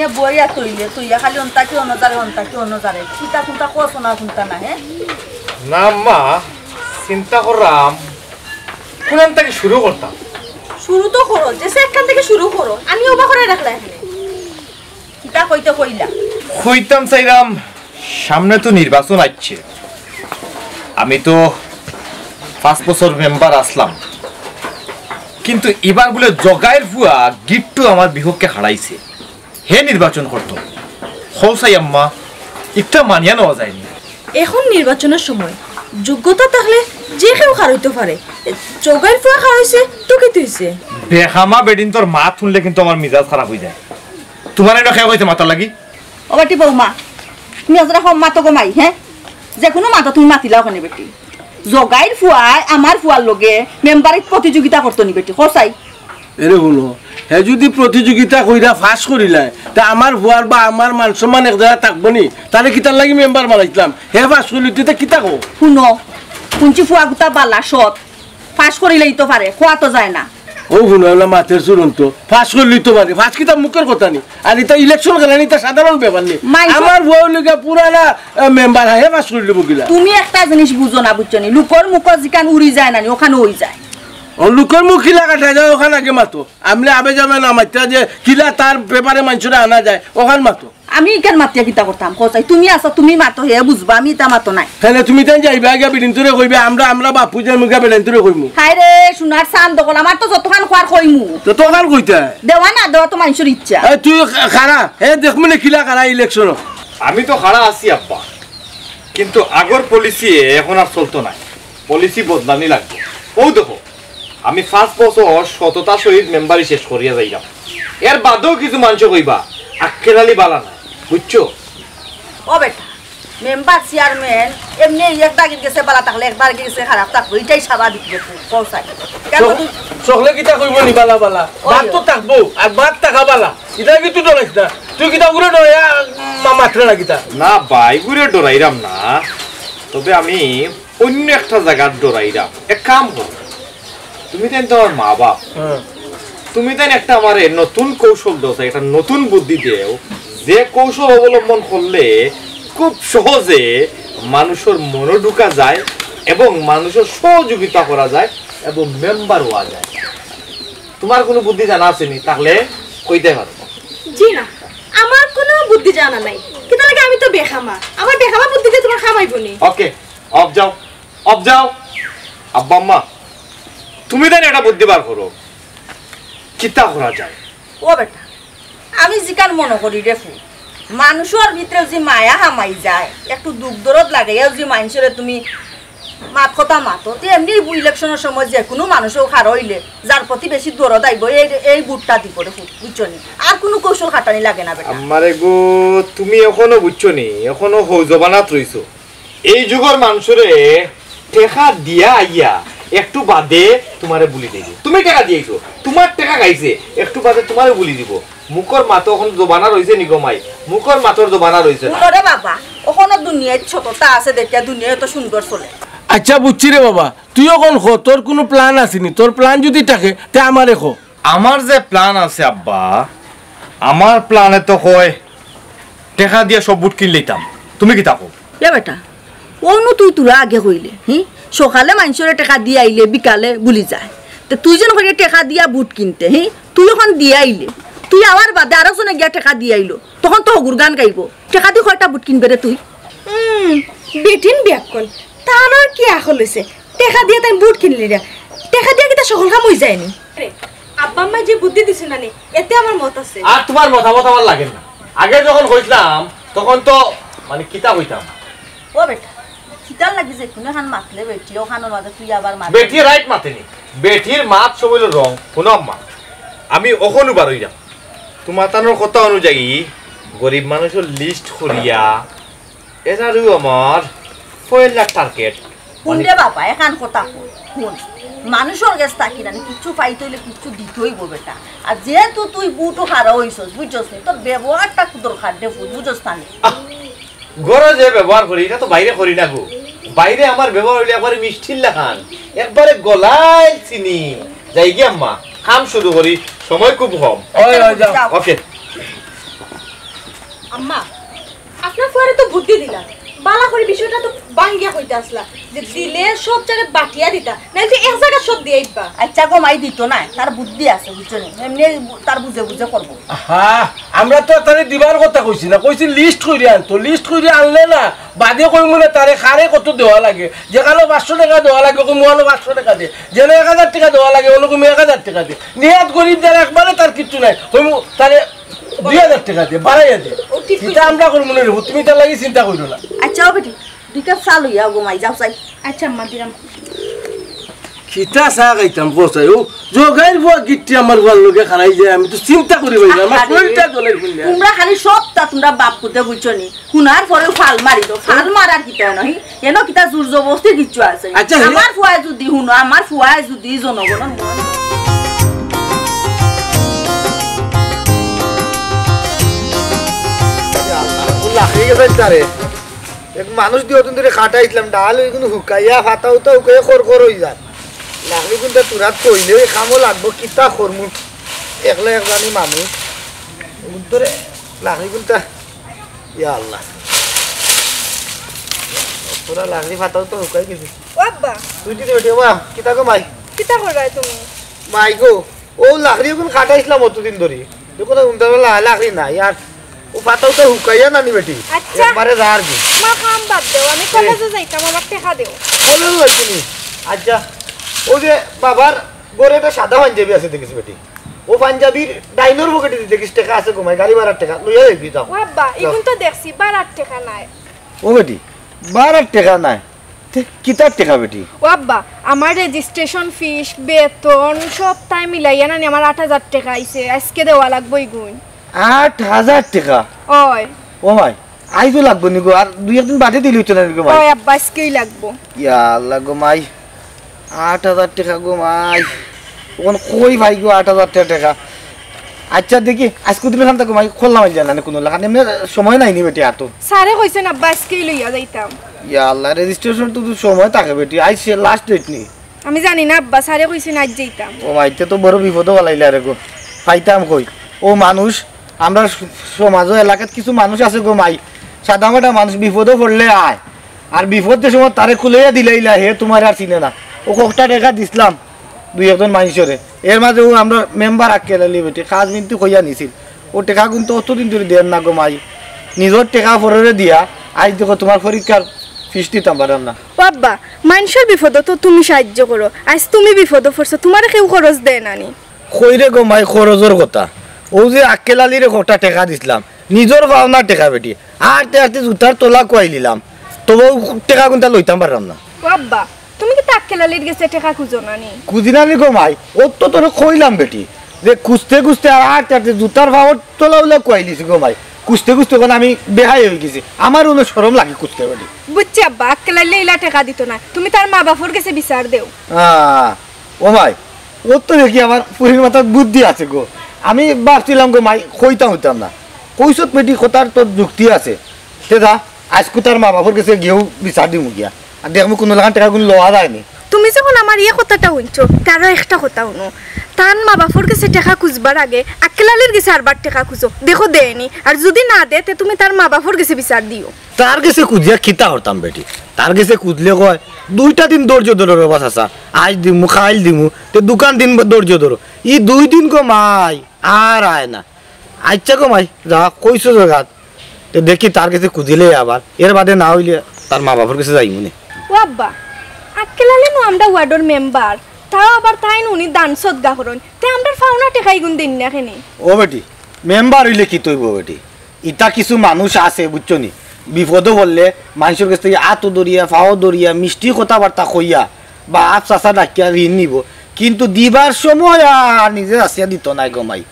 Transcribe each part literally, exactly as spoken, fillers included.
এ বইয়া তইলে, তইয়া খালি অন্তা কি অনজারে, অন্তা কি অনজারে। কিতা কুনতা কছ না কুনতা না, হে? না আম্মা, চিন্তা করলাম, কুনান থাকি শুরু করতাম। শুরু তো করো, যে সে একখান থাকি শুরু করো। আমি ওবা করে রাখলাম এখানে। কিতা কইতে কইলা? কইতাম চাইলাম, সামনে তো নির্বাচন আইছে। আমি তো পাঁচ বছর মেম্বার আছলাম, কিন্তু ইবার বুলে জগাইর ফুয়া গিট্টু আমার বিপক্ষে খাড়াইছে। হে নির্বাচন করতো। হউ চাই আম্মা, ইকটা মানিয়া নেওয়া যায়নি। এখন নির্বাচনের সময়, যোগ্যতা থাকলে যে কেউ খাড়াইতো পারে। জগাইর ফুয়া খাড়াইছে তো কিতা অইছে? বেখামা বেটিন্তর মাত হুনলে কিন্তু আমার মিজাজ খারাপ অইযায়। তুমারে না কেউ কইছে মাতার লাগি? ও বেটি বৌমা, তুমি আজরা কম মাতো গো মাই, হে? যেকুনু মাতো তুমি মাতিলাও কেনে বেটি? জগাইর ফুয়ায় আমার ফুয়ার লগে মেম্বারিত প্রতিযোগিতা করতো নি বেটি, কও চাই? এরে হুনো, হে যুদি প্রতিযোগিতা কইরা পাশ করিলায়, তে আমার ফুয়ার বা আমার মান-সম্মান এক জাগা থাকবো নি? তারে কিতার লাগি মেম্বার বানাইছলাম? হে পাশ করিলিতো তে কিতা কও? হুনো, হুনছি ফুয়া গুতা বালা, সৎ, পাশ করিলেইতো পারে, কওয়া তো যায় না। ও হুনো, অলা মাতের চূড়ান্ত, পাশ করিলিতো পারে, পাশ কিতা মুখর কথা নি? আর ইতা ইলেকশন খেলা নি, ইতা সাধারণ ব্যাপার নি। মাইনষে আমার ফুয়া অইলো গিয়া পুরানা, আহ, মেম্বার, হে পাশ করিলিবো কিলা? তুমি একটা জিনিস বুঝো না, বুঝছো নি? লোকর মুখো যেখান উড়ি যায় না নি, ওখান অই যায়। ও লোকর মুখ কিলা কাটা যায়, ওখান আগে মাতো। আমলে আবে যাবে না মাততা যে কিলা তার ব্যাপারে মানষরে আনা যায়, ওখান মাতো। আমি ইখান মাতিয়া কিতা করতাম? কও চাই, তুমি আছো, তুমি মাতো, হে বুঝবা, আমি ইতা মাতো নায়। তাইলে তুমি তাইন যাইবা গিয়া বেটিন্তরে কইবা, আমরা, আমরা বাপু যাইমু গিয়া বেটিন্তরে কইমু। হায় রে, সোনার চান্দ অকল, আমার তো যতখান কওয়ার কইমু। তো তখন কইতা? দেওয়া না দেওয়া তো মানষর ইচ্ছা। এই তুই খা-, খাড়া, হে দেখমু নে কিলা খাড়া ইলেকশনো। আমি তো খাড়া আছি আব্বা, কিন্তু আগর পলিসি এখন আর চলতো নায়, পলিসি বদলানি লাগবো। ও দেখো, আমি পাঁচ বছর সততার সহিত মেম্বারি শেষ করিয়া যাইরাম। এর বাদেও কিছু মানষে কইবা, আক্কেল আলী বালা নায়, বুঝছো? ও বেটা, মেম্বার চেয়ারম্যান এমনে এক দাগির গেছে বালা থাকলে এক দাগির গেছে খারাপ থাকবো, ইটাই স্বাভাবিক ব্যাপার, কও চাই। কেন চক-, তুই চকলে কিতা কইবো নি বালা বালা? ওই। বাদ তো থাকবো, আর বাদ থাকা বালা। ইতা কিন্তু ডরাইস না। তুই কিতা উড়ে ডরাইয়া মা-, মাতরে না কিতা? না ভাই, উড়ে ডরাইরাম না। তবে আমি অন্য একটা জাগাত ডরাইরাম। এক কাম করো, তুমি তাইন তো আমার মা বাপ, হ্যাঁ। তুমি তাইন একটা আমারে নতুন কৌশল দেও, একটা নতুন বুদ্ধি দেও, যে কৌশল অবলম্বন করলে খুব সহজে মানুষর মনো ঢুকা যায় এবং মানুষর সহযোগিতা করা যায় এবং মেম্বার হওয়া যায়। তুমার কুনু বুদ্ধি জানা আছে নি? থাকলে কইতে পারো। জি না, আমার কুনু বুদ্ধি জানা নাই। কিতা লাগে, আমি তো বেখামা। আমার বেখামা বুদ্ধি দিয়া তুমার কাম অইবো নি। ওকে, অফ যাও, অফ যাও। আব্বা আম্মা, তুমি তাইন একটা বুদ্ধি বার করো, কিতা করা যায়? ও বেটা, আমি যেখান মনো করি রে ফুত, মানষর ভিতরে যে মায়া হামাই যায়, একটু দুখ দরদ লাগাইয়াও যে মানষরে তুমি মাত কথা মাতো, তে এমনি ইলেকশনর সময় যেকুনু মানষও খাড়া অইলে যার প্রতি বেশি দরদ আইবো, এই, এই ভোটটা দিবো রে ফুত, বুঝছো নি? আর কুনু কৌশল খাটানি লাগে না বেটা। আমারে গো, তুমি এখনো বুঝছো নি, এখনো হউ জবানাত রইছো। এই যুগর মানষরে টেকা দিয়া আইয়া একটু বাদে তুমারে বুলি দিবো। তুমি টেকা দিয়াইছো, তুমার টেকা খাইছে, একটু বাদে তুমারে বুলি দিবো। মুখর মাতো অখন জবানা রইছে নি গো মাই? মুখর মাতর জবানা রইছে না। হুনো রে বাবা, অখনো দুনিয়াত সততা আছে দেখিয়া দুনিয়া অত সুন্দর চলে। আচ্ছা বুঝছি রে বাবা, তুই অখন ক, তোর কুনু plan আছে নি? তোর plan যুদি থাকে, তে আমারে ক। আমার যে plan আছে আব্বা, আমার plan-এ তো কয় টেকা দিয়া সব ভোট কিনলিতাম। তুমি কিতা কও? এ বেটা, অনো তুই থুড়া আগে কইলে, হি? সকালে মানষরে টেকা দিয়া আইলে, বিকালে বুলি যায়। তে তুই যেন কইলে টেকা দিয়া ভোট কিনতে, হি? তুই অখন দিয়া আইলে, তুই আওয়ার বাদে আরক জনে গিয়া টেকা দিয়া আইলো, তখন তো হগুর গান গাইবো। টেকা দি কয়টা ভোট কিনবে রে তুই? হুম, বেটিন বিয়াক্কল, তান আর কি আকল অইছে? টেকা দিয়া তাইন ভোট কিনলিরা। টেকা দিয়া কিতা সকল কাম অই যায়নি? আরে, আব্বা আম্মায় যে বুদ্ধি দিছে না নি, এতে আমার মত আছে। আর তুমার মতামত আমার লাগে না। আগে যখন কইছলাম, তখন তো মানে কিতা কইতাম? ও বেটা, কিতার লাগি যে কুনু খান মাতলে বেটি, অখানর মাঝে তুই আবার মাত। বেটি right মাতেনি। বেটির মাত সব অইলো wrong। হুনো আম্মা, আমি অখনউ বারইরাম। তুমাতানর কথা অনুযায়ী গরিব মানষর list করিয়া এরারেউ আমার পয়লা target। হুন রে বাবা, এখান কথা হুন, হুন। মানষর গেছ থাকি না নি, কিচ্ছু পাইতে অইলে কিচ্ছু দিতে অইবো বেটা। আর যেহেতু তুই ভোটো হারা অইছস, বুঝছস নি? তোর ব্যবহারটা খুব দরকার রে ফুত, বুঝছস না নি? আহ, ঘরো যে ব্যবহার করি, ইটা তো বাইরে করি না গো। বাইরে আমার ব্যবহার অইলে একবারে মিষ্টির লাখান, একবারে গলাইল চিনি। যাইগি আম্মা, কাম শুরু করি, সময় খুব কম। ওই, ওই, যাও। যাও। ওকে। আম্মা, আপনার ফুয়ারে তো বুদ্ধি দিলা, বালা করি বিষয়টা তো ভাঙ্গিয়া কইতা আছলা যে দিলে সব জাগাত বাটিয়া দিতা, নাইলে তো এক জাগাত সব দিয়া আইবা। আচ্ছা গো মাই, দিতো নায়, তার বুদ্ধি আছে, বুঝছো নি? এমনে তার বুঝে বুঝে করবো। আহা, আমরা তো তারে দিবার কথা কইছি না, কইছি লিস্ট করি আনতো। লিস্ট করি আনলে না, বাদে কইমু না তারে কারে কত দেওয়া লাগে। যেখানো পাঁচশো টেকা দেওয়া লাগে, কইমু অনো পাঁচশো টেকা দে। যেন এক হাজার টেকা দেওয়া লাগে, অনো কইমু এক হাজার টেকা দে। নিয়াত গরিব যার একবারে তার কিচ্ছু নাই, কইমু তারে দুই হাজার টেকা দে, বাড়াইয়া দে। ও ঠিক ইটা কইছে। আমরা করমু না রে, তুমি তার লাগি চিন্তা করিও না। আচ্ছা, ও বেটি, দুই কাপ চা লইয়া আও গো মাই, যাও চাই। আচ্ছা আম্মা, দিলাম। কিতা চা খাইতাম কও চাই, ও জগাইর ফুয়া গিট্টি আমার ফুয়ার লগে খাড়াই যায়, আমি তো চিন্তা করি পাই না, আমার আরে, শরীরটা জ্বলে ফুলে। তোমরা খালি সবটা তোমরা বাপ পুতে বুঝছো নি, হুনার পরেও ফাল মারি তো, ফাল মারার কিতা নহি, এনো কিতা জোর জবরদস্তি কিচ্ছু আছে? আচ্ছা, হে- আমার ফুয়ায় যদি হুনো, আমার ফুয়ায় যদি জনগণর মন লাখি গেছে তারে। এক মানুষ দিয়ে অতদিন ধরে খাটাইছিলাম, ডাল ওই কিন্তু হুকাইয়া, ফাতা উতা হুকাইয়া খর খর হয়ে যায়। লাখি কিন্তু তুরাত কইলে ওই কামও লাগবো, কিতা করমু? একলা এক জানি মানুষ। উত্তরে লাখি কিন্তু, ইয়া আল্লাহ। তোরা লাখি ফাতা উতা হুকাই গেছে। ও আব্বা। তুই যদি বেটি, ওবা, কিতা গো মাই? কিতা কররায় তুমি? মাই গো, ও লাখড়ি ওখান কাটাইছিলাম অতদিন ধরি। দেখো না, উন্দার বেলা লাখড়ি নাই। আর ও পাতাও তো হুকাইয়া নানি বেটি। আচ্ছা। একবারে যার কি। মা, কাম বাদ দেও, আমি এ। কলেজে যাইতাম, আমার টেকা দেও। কলেজে যাইতে নি? আচ্ছা, ও যে বাবার ঘরে একটা সাদা পাঞ্জাবি আছে দেখিস বেটি। ও পাঞ্জাবির ডাইনোর পকেটে দিতে দেখিস, টেকা আছে গো মাই, গাড়ি ভাড়ার টেকা, লইয়া যাইবি যাও। ও আব্বা, যাও। ইগুন তো দেখছি, বারার টেকা নাই। ও বেটি, বারার টেকা নাই? তে, কিতার টেকা বেটি? ও আব্বা, আমার রেজিস্ট্রেশন ফিস, বেতন, সবতায় মিলাইয়া নানি আমার আট হাজার টেকা আইছে, আইজকে দেওয়া লাগবো ইগুন। আট হাজার টেকা? অয়। ও মাই, আইজও লাগবো নি গো, আর দুই একদিন বাদে দিলে হইতো না নি গো মাই? অয় আব্বা, আইজকেই লাগবো। ইয়া আল্লাহ গো মাই, আট হাজার টেকা গো মাই, অখন কই পাই গো আট হাজার টেকা? আচ্ছা দেখি, আইজকু দিন খান থাকো মাই, খোলা মাইল জানা না কোনো লাখান, এমনি সময় নাই নি বেটি আর তো। স্যারে কইছেন আব্বা, আইজকেই লইয়া যাইতাম। ইয়া আল্লাহ, রেজিস্ট্রেশন তো, তো সময় থাকে বেটি, আইজ সে লাস্ট ডেট নি। আমি জানি না আব্বা, স্যারে কইছেন আইজ যাইতাম। ও মাই, তে তো বড় বিপদো ফালাইলা রে গো, পাইতাম কই? ও মানুষ, আমরা স-, সমাজও এলাকাত কিছু মানুষ আছে গো মাই, সাদা মাটা মানুষ বিপদো পড়লে আয়, আর বিপদ যে সময় তারে খুলাইয়া দিলাইলা, হে তোমার আর চিনে না। ও কয়টা টেকা দিছলাম দুই একজন মানুষরে, এর মাঝে ও আমরা মেম্বার আক্কেল আলী বেটি কাজ মিনতি কইয়া নিছিল। ও টেকা কিন্তু অতদিন ধরে দেন না গো মাই, নিজর টেকা পররে দিয়া, আইজ দেখো তোমার পরীক্ষার ফিস দিতাম পারাম না। ও আব্বা, মানুষর বিপদো তো তুমি সাহায্য করো, আইজ তুমি বিপদো পড়ছো, তোমারে কেউ খরচ দেয় না নি? কই রে গো মাই খরচর কথা, ও যে আক্কেল আলীরে কয়টা টেকা দিছলাম, নিজর পাওনা টেকা বেটি, আটতে আটতে জুতার তলা কুয়াইলিলাম, তবু টেকা কুনতা লইতাম পারলাম না। ও আব্বা, তুমি কিতা আক্কেল আলীর গেছে টেকা খুঁজো না নি? খুঁজি না নি গো মাই, ও তো তোরে কইলাম বেটি, যে খুঁজতে খুঁজতে আর আটতে আটতে জুতার পাওর তলা উলা কুয়াইলিছি গো মাই। খুঁজতে খুঁজতে অখন আমি বেহায়া অইগেছি, আমার অনো শরম লাগে খুঁজতে বেটি। বুঝছি আব্বা, আক্কেল আলীয়ে ইলা টেকা দিতো না, তুমি তার মা বাপর গেছে বিচার দেও। আহ, ও মাই, ওর তো দেখি আমার ফুরির মাথাত বুদ্ধি আছে গো। আমি ভাবছিলাম গো মাই, কইতাম অইতাম না। কইছত বেটি, কথার তো যুক্তি আছে। তে যা, আইজকু তার মা বাপর গেছে গিয়াউ বিচার দিমু গিয়া। আর দেখমু কুনু লাখান টেকাগুন লওয়া যায় নি। তুমি যখন আমার ইয়ে কথাটা হুনছো, তারও একটা কথা হুনো। তার মা বাপর গেছে টেকা খুঁজবার আগে আক্কেল আলীর গেছে আরবার টেকা খুঁজো, দেখো দেয় নি। আর যুদি না দেয়, তে তুমি তার মা বাপর গেছে বিচার দিও। তার গেছে খুঁজিয়া কিতা করতাম বেটি? তার গেছে খুঁজলে কয়, "দুইটা দিন ধৈর্য ধরো রে বা চাচা, আইজ দিমু, কাইল দিমু, তে দুখান দিন ধৈর্য ধরো।" ই দুই দিন গো মাই, আর আয় না। আচ্ছা গো মাই, যা কইছো জাগাত, তে দেখি তার গেছে খুঁজিলে আবার, এর বাদে না অইলে তার মা বাপর গেছে যাইমু নে। ও আব্বা, আক্কেল আলী নু আমরা ওয়ার্ডর মেম্বার, তাও আবার তাইন উনি দান সদকা করইন, তে আমরার পাওনা টেকা ইগুন দেইন না কেনে? ও বেটি, মেম্বার অইলে কিতা অইবো বেটি? ইতা কিছু মানুষ আছে, বুঝছো নি? বিপদো পড়লে মানষর গেছ থাকি আতো ধরিয়া, পাও ধরিয়া, মিষ্টি কথাবার্তা কইয়া বা আপ চাচা ডাকিয়া ঋণ নিবো, কিন্তু দিবার সময় আর নিজে আসিয়া দিতো নায় গো মাই।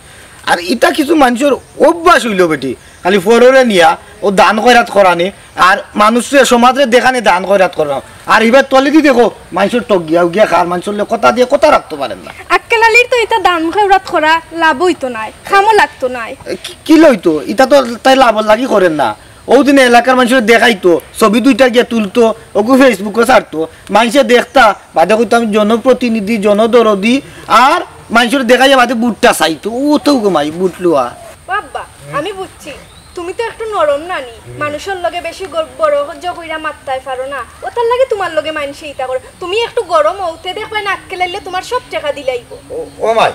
আর ইতা কিছু মানষর অভ্যাস অইলো বেটি, খালি পররে নিয়া অউ দান খয়রাত করানি, আর মানুষরে সমাজরে দেখানি দান খয়রাত করানি। আর ইবার তলেদি দেখো, মানষর ঠগিয়া উগিয়া খার, মানষর লগে কথা দিয়া কথা রাখতো পারের না। আক্কেল আলীর তো ইতা দান খয়রাত করা লাভ অইতো নায়, কামো লাগতো নায়। এ, কি, কিলা অইতো? ইতা তো তাইন লাভর লাগি করের না। অউ দিনে এলাকার মানষরে দেখাইতো, ছবি দুইটা গিয়া তুলতো, অগু Facebook-ও ছাড়তো, মানষে দেখতা, বাদে কইতো আমি জনপ্রতিনিধি, জনদরদি, আর মানষরে দেখাইয়া বাদে ভুটটা চাইতো। ও তো গো মাই, ভুট লওয়া। ও আব্বা, আমি বুঝছি। তুমি তো একটু নরম নানি, মানুষর লগে বেশি গর-, বড় হজ্জ কইরা মাততায় পারো না, অতার লাগি তুমার লগে মাইনষে ইতা করে। তুমি একটু গরম অও, তে দেখবায় না আক্কেল আইলে তুমার সব টেকা দিলাইবো। ও, ও মাই,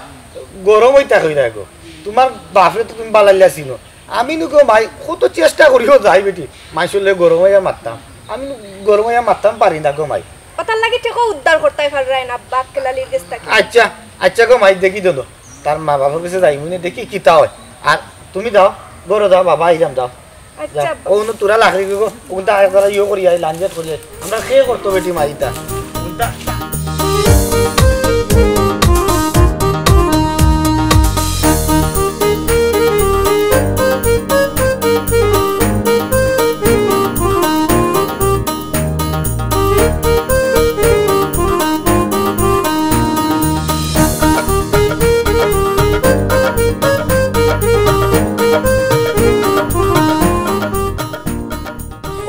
গরম অইতা কইরা গো, তুমার বাফরে তো তুমি বালাইলা চিনো। আমি নু গো মাই, কত চেষ্টা করিও যাই বেটি, মাইনষর লগে গরম অইয়া মাততাম, আমি নু গরম অইয়া মাততাম পারি না গো মাই। অতার লাগি টেকা উদ্ধার করতায় পাররায় না আব্বা আক্কেল আলীর গেছ থাকি। আচ্ছা, আচ্ছা গো মাই, দেখি দলো, তার মা বাফর গেছে যাইমুনে, দেখি কিতা অয়। আর তুমি যাও, ঘরো যাও, বাবা আইরাম, যাও। আচ্ছা যাও। আব্বা। অউ নু তুরা লাখড়ি গো, অগুনতা আগে তারা ইয়ে করি আই, লাঞ্জেট করি আই। আমরা কে করতো বেটি মাইতা?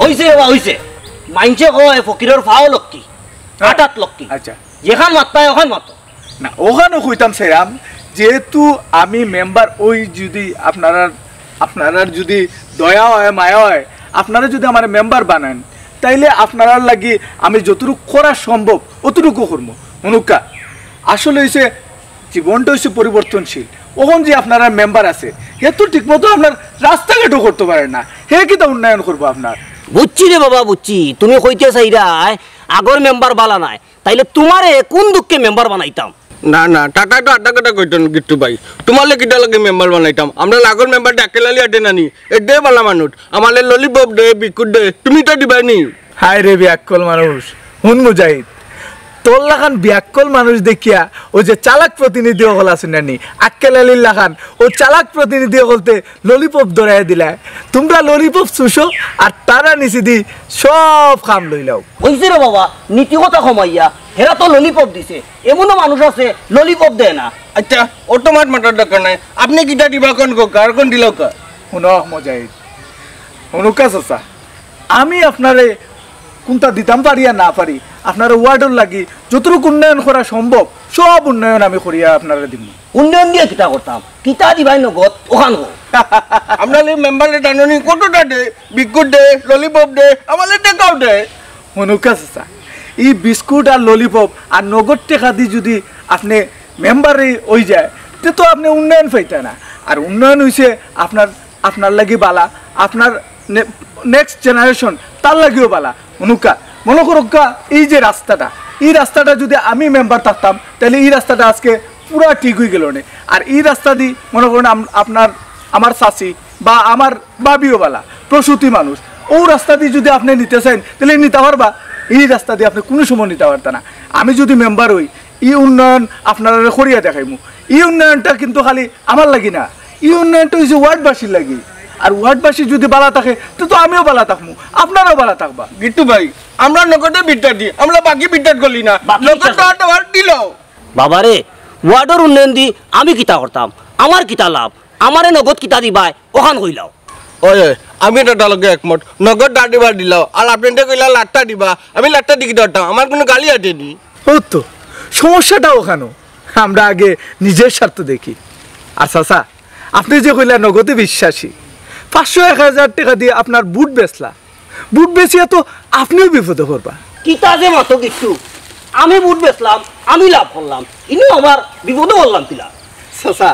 অইছে বাবা, অইছে। মাইনষে কয় ফকিরর ফাও লক্ষ্মী, আটাত লক্ষ্মী। আচ্ছা। যেখান মাততায় অখান মাতো। না, অখানও কইতাম চাইরাম, যেহেতু আমি মেম্বার, অউ যুদি আপনারার, আপনারার যুদি দয়া অয়, মায়া অয়, আপনারা যুদি আমারে মেম্বার বানাইন, তাইলে আপনারার লাগি আমি যতটুকু করা সম্ভব অতটুকু করমু। হুনুক্কা, আসলে অইছে, জীবনটা অইছে পরিবর্তনশীল। অখন যে আপনারার মেম্বার আছে, হে তো ঠিকমতো আপনার রাস্তাঘাটও করতো পারে না, হে কিতা উন্নয়ন করবো আপনার? বুঝছি রে বাবা, বুঝছি। তুমি কইতে চাইরায় আগর মেম্বার বালা নায়, তাইলে তুমারে কুন দুখে মেম্বার বানাইতাম? না, না, টাটা তো আড্ডা কাটা কইতো না, গিট্টু ভাই। তুমারে কিতা লাগি মেম্বার বানাইতাম? আমরার আগর মেম্বার আক্কেল আলী আটে নানি, এডে বালা মানুষ। আমারে ললিপপ দে, বিস্কুট দে, তুমি তো দিবায় নি। হায় রে বিয়াক্কল মানুষ, হুন মুজাহিদ, তোর লাখান বিয়াক্কল মানুষ দেখিয়া অউ যে চালাক প্রতিনিধি অকল আছে না নি, আক্কেল আলীর লাখান, অউ চালাক প্রতিনিধি অকলতে ললিপপ ধরাইয়া দিলায়। তুমরা ললিপপ চুষো আর তারা নিচেদি সব কাম লইলাও। অইছে রে বাবা, নীতি কথা কমাইয়া, হেরা তো ললিপপ দিছে, এমনও মানুষ আছে ললিপপ দেয় না। আচ্ছা, অত মাত মাতার দরকার নাই। আপনে কিতা দিবা কউক্কা, আর কুন দিলাউক্কা? হুনো মুজাহিদ, হুনুক্কা চাচা, আমি আপনারে কুনতা দিতাম পারি আর না পারি, আপনার ওয়ার্ডর লাগি যতটুক উন্নয়ন করা সম্ভব, সব উন্নয়ন আমি করিয়া আপনারে দিমু। উন্নয়ন দিয়া কিতা করতাম? কিতা দিবায় নগদ, অখান কও। আমরার মেম্বারে জানো নি কততা দে, বিস্কুট দে, ললিপপ দে, আমারে টেকাও দে। হুনুক্কা চাচা, ই বিস্কুট আর ললিপপ আর নগদ টেকাদি যুদি আপনে মেম্বারে অইযায়, তে তো আপনে উন্নয়ন পাইতা না। আর উন্নয়ন অইছে আপনার, আপনার লাগি বালা, আপনার নে-, নেক্সট জেনারেশন, তার লাগিও বালা। হুনুক্কা, মনো করউক্কা, ই যে রাস্তাটা, ই রাস্তাটা যুদি আমি মেম্বার থাকতাম, তাইলে ই রাস্তাটা আজকে পুরা ঠিক অইগেলো নে। আর ই রাস্তাদি মনো করইন আম-, আপনার, আমার চাচি বা আমার ভাবিও বালা, প্রসূতি মানুষ, অউ রাস্তাদি যুদি আপনে নিতা চাইন, তাইলে নিতা পারবা। ই রাস্তাদি আপনে কুনু সময় নিতা পারতা না। আমি যুদি মেম্বার অই, ই উন্নয়ন আপনারারে করিয়া দেখাইমু। ই উন্নয়নটা কিন্তু খালি আমার লাগি না, ই উন্নয়নটা অইছে ওয়ার্ডবাসীর লাগি। আর ওয়ার্ডবাসী যুদি বালা থাকে, তে তো আমিও বালা থাকমু, আপনারাও বালা থাকবা। গিট্টু ভাই, আমরা নগদে বিদ্যা দি, আমরা বাকি বিদ্যাত গলি না। বাকি নগদ বিদ্যা তো আর দিল। বাবারে, ওয়ার্ডর উন্নয়ন দি আমি কিতা করতাম? আমার কিতা লাভ? আমারে নগদ কিতা দিবায়, অখান কইলাও। ওই, ওই, আমি তো তার লগে একমত। নগদ দা দিবা দিলাও, আর আপনে তো কইলা লাখটা দিবা, আমি লাখটা দি কিতা করতাম? আমার কুনু গালি আছে নি? অউ তো, সমস্যাটা অখানো। আমরা আগে নিজের স্বার্থ দেখি। আর চাচা, আপনে যে কইলা নগদে বিশ্বাসী, পাঁচশো এক হাজার টেকা দি আপনার ভুট বেচলা, ভুট বেচিয়া তো আপনেও বিপদো পড়বা। কিতা যে মাতো গিট্টু, আমি ভুট বেচলাম, আমি লাভ করলাম, ইনো আমার বিপদো পড়লাম কিলা? চাচা,